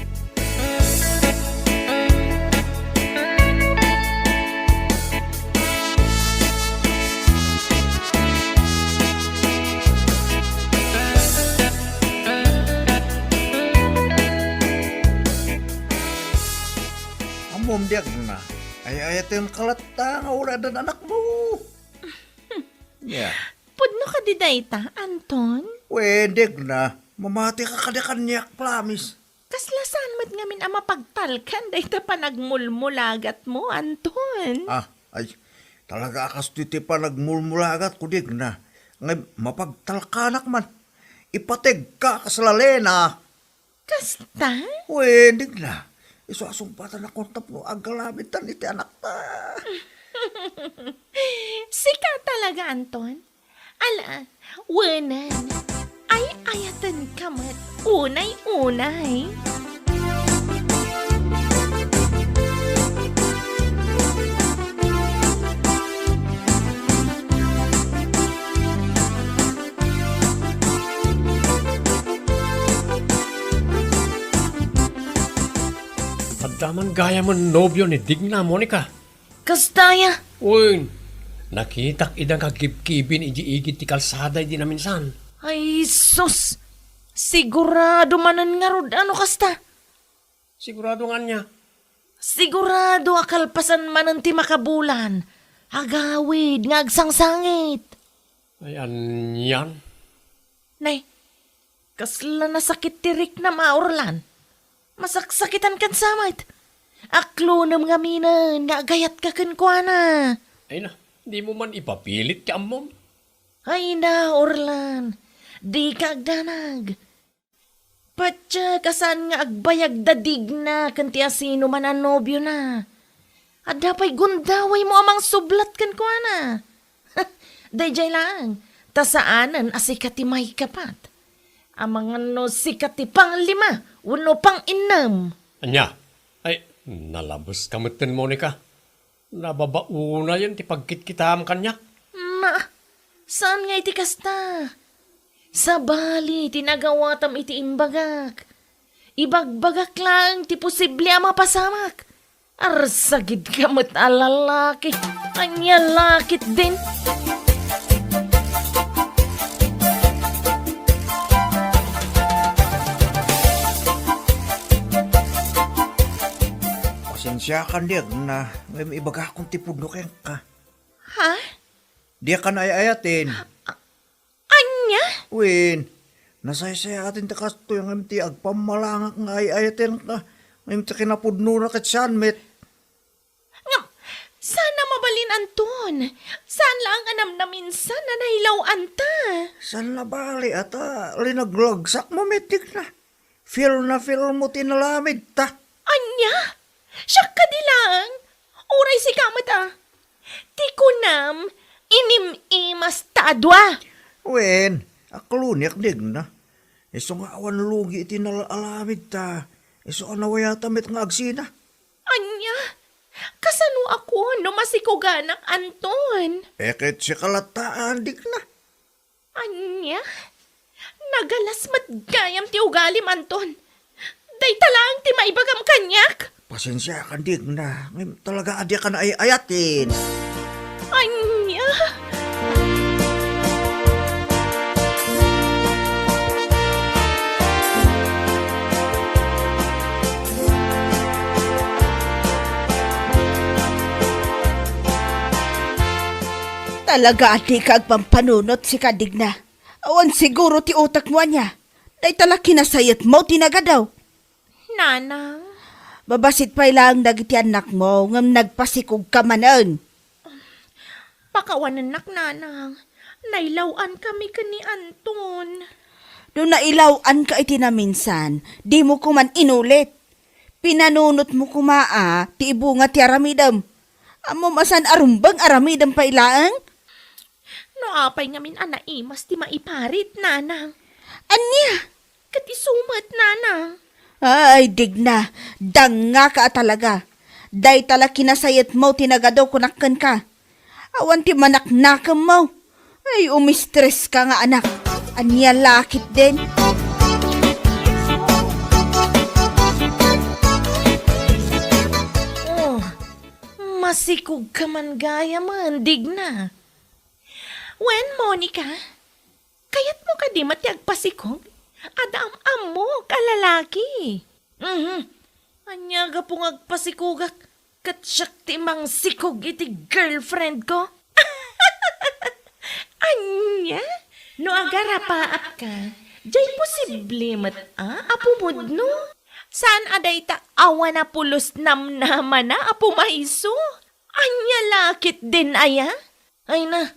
Ammom, Digna, ay-ayatenka latta nga uray addan anakmo. Ya. Pudno kadi dayta, Anton? Wen, Digna, mamatika kadi kaniak, promise. Kasla saan met ngamin a mapagtalkan dayta panagmulmulagatmo, Anton? Ah, ay, talaga a kastoy ti panagmulmulagatko, Digna. Ngem mapagtalkanak man. Ipategka kas lalena. Kasta? Wen, Digna. Isu a sungbatanakon tapno aggalamidtan iti anakta. Sika talaga, Anton? Ala, wenen. Ay-ayatenka met unay-unay. Adda man gayamen nobio ni Digna, Monica. Kasta aya? Wen, nakitak ida nga gibgibin idiay igid ti kalsada idi naminsan. Ay, sus! Sigurado manen ngarud a no kasta? Sigurado nga ania? Sigurado a kalpasan manen ti makabulan. Agawid nga agsangsangit. Ay, anian? Nay, kasla nasakit ti riknam a, Orlan. Masaksakitan ken sa met. Aklonem ngaminen nga agayatka kenkuana. Ay na, dimo man ipapilit ti ammom. Ay na, Orlan. Dika agdanag. Patiek a saan nga agbayag da Digna ken ti asinoman a nobiona. Adda pay gundawaymo a mangsublat kenkuana. Daydiay laeng, ta saanen a sika ti maikapat. Amangan no sika ti panglima wenno panginnem. Ania? Ay, nalabeska metten, Monica. Nababaonayen ti pagkitkitaam kaniak. Na, saan nga iti kasta? Sabali ti nagawatam iti imbagak. Ibagbagak laeng ti posible a mapasamak. Arsagidka met a lalaki. Ania la ketdin? Pasensiakan, Digna, ngem ibagakon ti pudno kenka. Ha? Diak ay-ayaten. Ania? Wen, nasaysayaat ti kastoy ngem ti agpammalangak nga ay-ayatenka, ngem ti kinapudnona ket saan met. Ngem, saan a mabalin, Anton. Saan laeng a namnaminsan a nailawanta. Saan a bale, ata linaglagsak mo met, Digna. Feel na feel mo ti nalamidta. Ania? Siak kadi laeng? Uray sika met a. Ti kunam, inim-imas ta a dua. Wen, akloniak, Digna. Isu nga awan lugi iti nalalamidta. Isu a nawayata met nga agsina. Ania? Kasano ako no masikuganak, Anton? E ket sika latta, Digna. Ania? Nagalas met gayam ti ugalim, Anton. Dayta laeng ti maibagam kaniak. Pasensiakan, Digna, ngem talaga a diak ay-ayaten. Ania? Talaga a dika agpampanunot, sika, Digna. Awan siguro ti utekmo ania. Dayta la kinasayetmo ti nagadu. Nanang. Mabasit pay laeng dagiti annakmo ngem nagpasikogka manen. Pakawanennak, Nanang. Nailaw-ankami ken ni Anton. No nailaw-anka iti naminsan, dimo koman inulit. Pinanunotmo koma a ti ibunga ti aramidem. Ammom a saan a rumbeng aramidem pay laeng? No apay ngamin a naimas ti maiparit, Nanang. Ania? Ket isu met, Nanang. Ay, Digna, dangngaka a talaga. Dayta la kinasayetmo ti nagadu kunak kenka. Awan ti manaknakemmo. Ay, umistreska nga anak. Ania la ketdin? Oh, masikogka man gayamen, Digna. Wen, Monica, kayatmo kadi met ti agpasikog? Adda am-ammok a lalaki. Mhm. Ania gapu nga agpasikogak ket siak ti mangsikog iti girlfriend ko? Ania? No agarapaapka, diay posible met a, a pumudno? Saan a dayta awan a pulos namnamana a pumayso? Ania la ketdin aya? Ay na,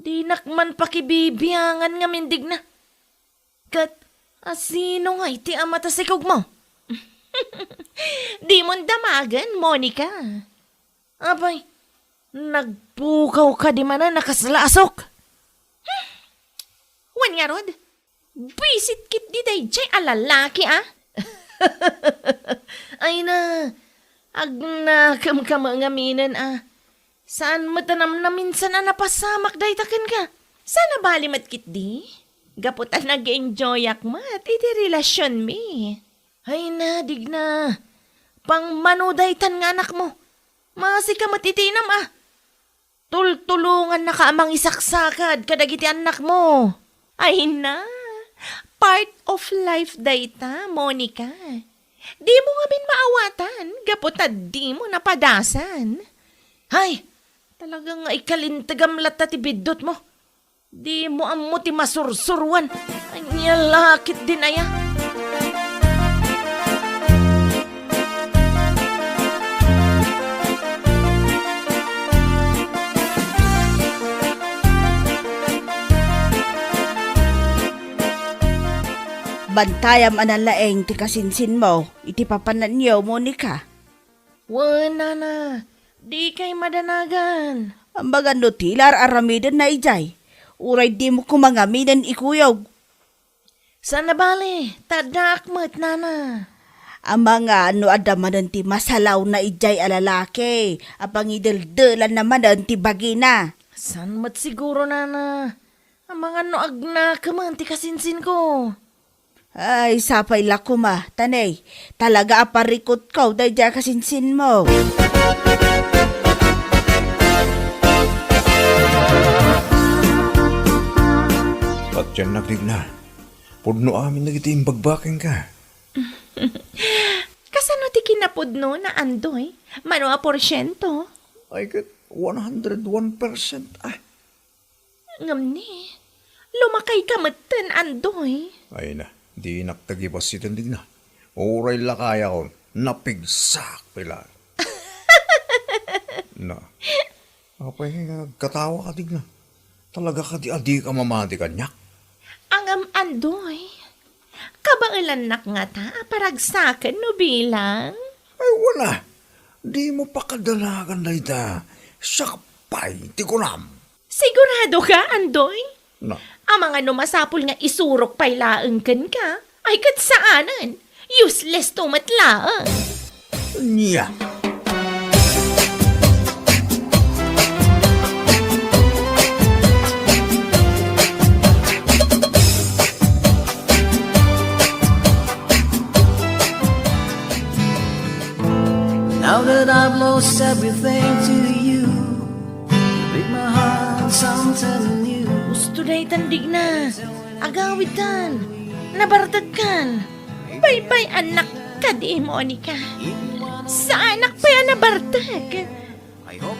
dinak man pakibibiangan ngamin, Digna. Ket asino ngay ti ama ta sikogmo? Dimon damagen, Monica. Apay, nagpukaw kadi manen a kasla a sok? Wen ngarud, buisit ketdi daydiay a lalaki, a? Ay na, agnakemka met ngaminen, a. Saan met a namnaminsan a napasamak dayta kenka? Saan a bali met ketdi? Gapu ta nag-enjoyak met iti relasionmi. Ay na, Digna. Pangmano daytan nga anakmo. Masika met iti inam, a. Tultulongannaka a mangisaksakad kadagiti annakmo. Ay na, part of life dayta, Monica. Dimo ngamin maawatan gapu ta dimo napadasan. Hay, talaga nga ikalintegam latta ti biddutmo. Dimo ammo ti masursuroan. Ania la ketdin aya? Bantayam a nalaing ti kasinsinmo iti papananyo, Monica. Wen, nana, dikay madanagan. Amangan no ti la ar-aramidenna idiay, uray dimo koma ngaminen ikuyog. Saan a bale, ta addaak met, nana. Amangan no adda manen ti masalawna idiay a lalaki a pangideldelanna manen ti bagina. Saan met siguro, nana. Amangan no agnakemen ti kasinsinko. Ay, sapay la koma, ta nay, talaga a parikutko daydiay a kasinsinmo. Patiennak, Digna. Pudno amin dagiti imbagbakenka. Kasano ti kinapudnona, Andoy? Mano a porsiento? Ay, ket one hundred one percent, ah. Ngem ni, lumakayka metten, Andoy. Ay na, dinak tagibassiten, Digna. Uray lakayakon, napigsak pay laeng. Na, apay nga agkatawa ka, Digna? Talaga kadi a dika mamati kaniak? Ngem, Andoy, kabaelannak ngata a paragsaken no bilang? Ay, wala. Dimo pakadanagan dayta. Siak pay ti kunam. Sigurado ka, Andoy? Na. Amangan no masapul nga isurok pay laeng kenka. Ay, ket saanen. Useless to met laeng. Nia. Now that I've lost everything to you, you break my heart something new. Usto daytan, Digna. Agawidtan. Nabartekkan. Baybay-annak kadi, Monica. Saanak pay a nabartek.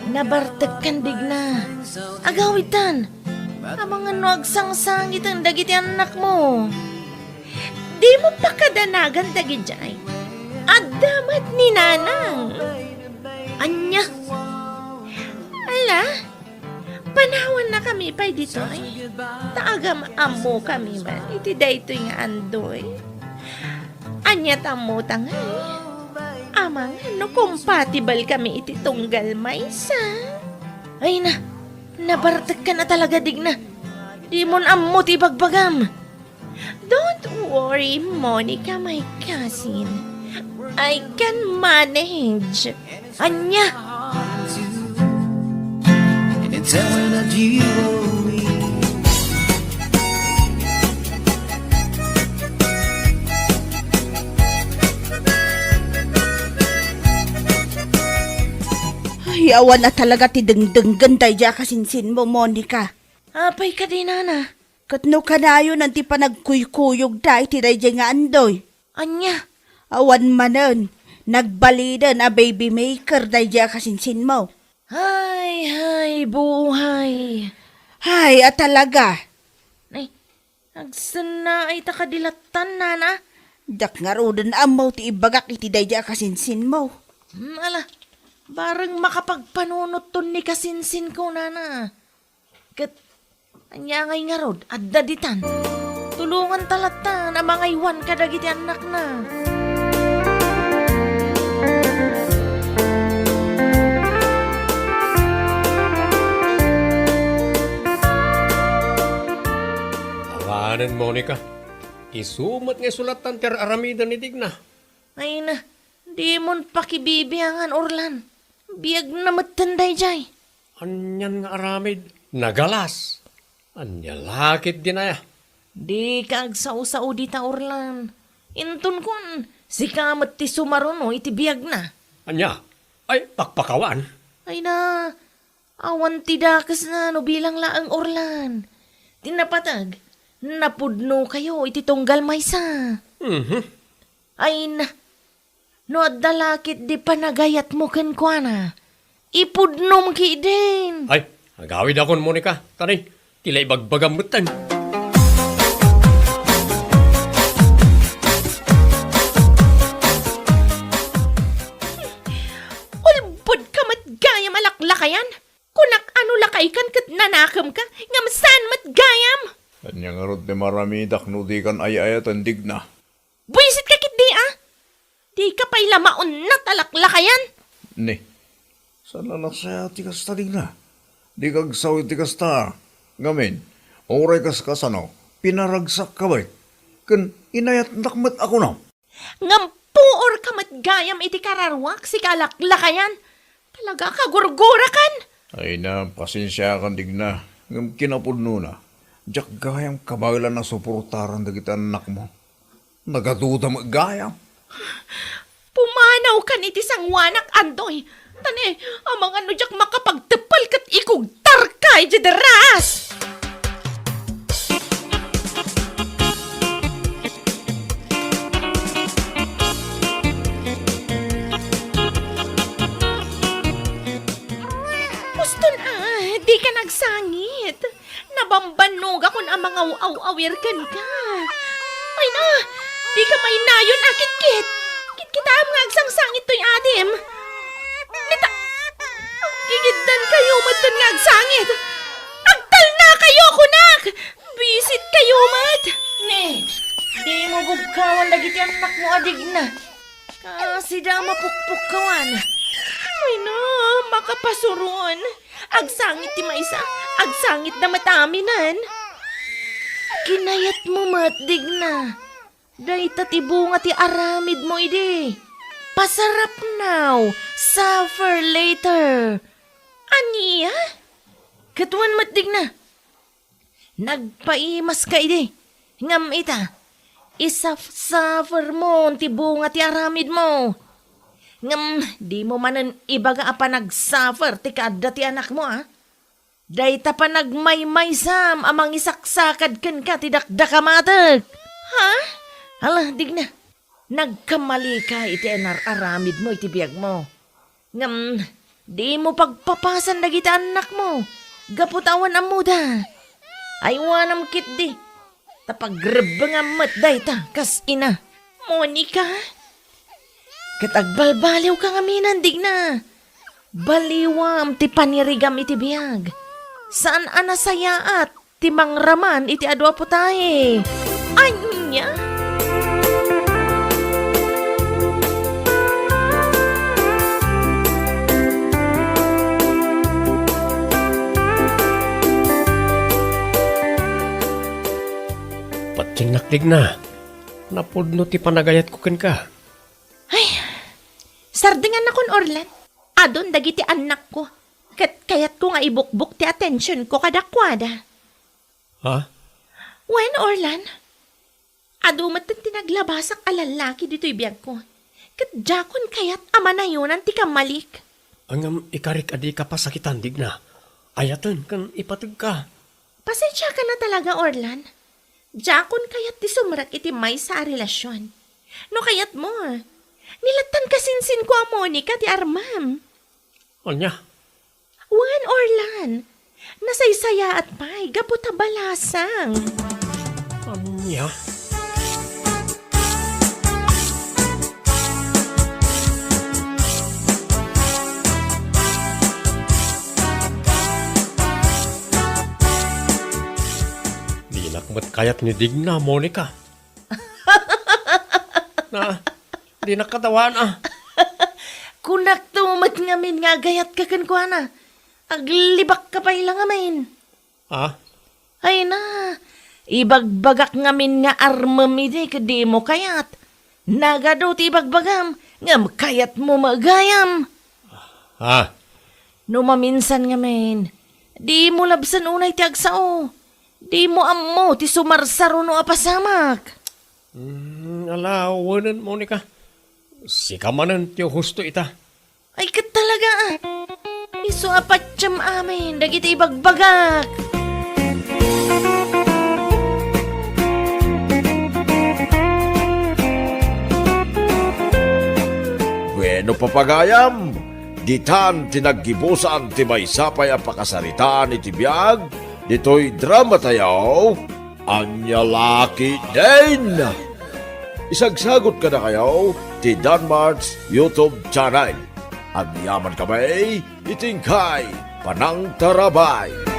Nabartekkan, Digna. Agawidtan. Amangan no agsangsangiten dagiti annakmo. Dimo pakadanagan dagidiay. Adda met ni Nanang. Ania? Ala, panawannakami pay ditoy. Ta agam-ammokami man iti daytoy nga Andoy. Ania ta ammota ngay? Amangan no compatible kami iti tunggal maysa. Ay na, nabartekkan a talaga, Digna. Dimon ammo ti ibagbagam. Don't worry, Monica, my cousin. I can manage. Ania? And it's everything that you owe me. Ay, awan a talaga ti dengdenggen daydiay a kasinsinmo, Monica. Apay kadi, Nana? Ket no kanayonan ti panagkuykuyogda iti daydiay nga Andoy? Ania? Awan manen, nagbalinen a baby maker daydiay a kasinsinmo. Hay, hay, buhay. Hay, a talaga. Ay, agsennaay ta kadi lattan, Nana. Diak ngaruden ammo ti ibagak iti daydiay a kasinsinmo. Hmm, ala, bareng makapagpanunotton ni kasinsinko, Nana. Ket ania ngay ngarud, adda ditan. Tulonganta lattan a mangaywan kadagiti annakna. Awanen, Monica. Isu met nga isu lattan ti ar-aramiden ni Digna. Ay na, dimon pakibibiangan, Orlan. Biagna metten daydiay. Anian nga aramid? Nagalas. Ania la ketdin aya? Dika agsao-sao dita, Orlan. Inton kuan, sika met ti sumaruno iti biagna. Ania? Ay, pakpakawan? Ay na, awan ti dakesna no bilang laeng, Orlan. Ti napateg, napudnokayo iti tunggal maysa. Mhm. Ay na, no adda la ketdi panagayatmo kenkuana, ipudnom ketdin. Ay, agawidakon, Monica. Tani, ti la ibagbagam metten. Ulbodka met gayam a laklakayan. Kunak a no lakaykan ket nanakemka, ngem saan met gayam. Ania ngarud ti maramidak no dikan ay-ayaten, Digna? Buisitka ketdi, a? Dika pay la maunnat a laklakayan. Ni, saan la nasaya ti kasta, Digna? Dika agsao iti kasta. Ngamin, uray kas kasano, pinaragsakka met. Ken inayatnak met a kunam. Ngem puorka met gayam iti kararuak, sika a laklakayan. Talaga a kagurgurakan. Ay na, pasensiakan, Digna. Ngem kinapudnona, diak gayam kabaelan a suportaran dagiti annakmo. Nagaduda met gayam. Pumanawkan iti sangoanak, Andoy. Ta ne, amangan no diak makapagteppel ket ikugtarka idiay deras. Uston a, dika nagsangit. Nabambannogakon a mangaw-aw-awir kenka. Ay na, dika mainayon a kitkit. Kitkitam nga agsangsangit toy adim. Nita, gigiddan kayo met ton nga agsangit. Agtalna kayo, kunak! Bisit kayo met! Ne, dimo bugkawan dagiti annakmo a digna. Kasida a mapukpukkawan. Ay na, makapasuron. Agsangit ti maysa, agsangit da met aminen. Kinayatmo met, digna. Dayta ti bunga ti aramidmo idi. Pasarap now, suffer later. Ania? Ket wen met, digna. Nagpaimaska idi. Ngem ita, isaf-suffermon ti bunga ti aramidmo. Ngem dimo manen ibaga a panagsuffer ti kaadda ti anakmo, a? Dayta panagmaymaysam a mangisaksakad kenka ti dakdakamatek. Ha? Ala, digna. Nagkamalika iti inar-aramidmo iti biagmo. Ngem dimo pagpapasan dagiti annakmo gapu ta awan ammoda. Aywanam ketdi, ta pagrebbengam met dayta kas ina. Monica? Ket agbalbaliwka ngamin, digna. Baliwam ti panirigam iti biag. Saan a nasayaat ti mangraman iti adu a putahe. Ania? Patiennak, digna. Napudno ti panagayatko kenka. Ay, sardengannakon, Orlan. Adun dagiti annakko. Ket kayatko nga ibukbok ti atensionko kadakuada. Ha? Wen, Orlan. Adu met ti naglabasak a lallaki ditoy biagko. Ket diakon kayat a manayonan ti kammalik. Ngem ikarik a dika pasakitan, digna. Ayaten ken ipategka. Pasensiakan a talaga, Orlan. Diakon kayat ti sumrek iti maysa a relasion. No kayatmo, nilattan kasinsinko a Monica ti armam. Ania? Wen, Orlan. Nasaysayaat pay gapu ta balasang. Ania? Dinak met kayat ni Digna, Monica. Na, dinak katawan, a. Kunakto met ngamin nga agayatka kenkuana. Aglibakka pay la ngamin. Ha? Ay na, ibagbagak ngamin nga armem idi ket dimo kayat. Nagadu ti ibagbagam, ngem kayatmo met gayam. Ha? No maminsan ngamin, dimo labsen unay ti agsao. Dimo ammo ti sumarsaruno a pasamak. Mm, ala, wenen, Monica. Sika manen ti husto ita. Ay, ket talaga, a. Isu a patiem amin dagiti ibagbagak. Bueno, papagayam, ditan ti naggibusan ti maysa pay a pakasaritaan iti biag ditoy drama tayo, Ania La Ketdin. Isagsagut kadakayo ti Danmart's YouTube channel. Agyamankami iti inkay panangtarabay.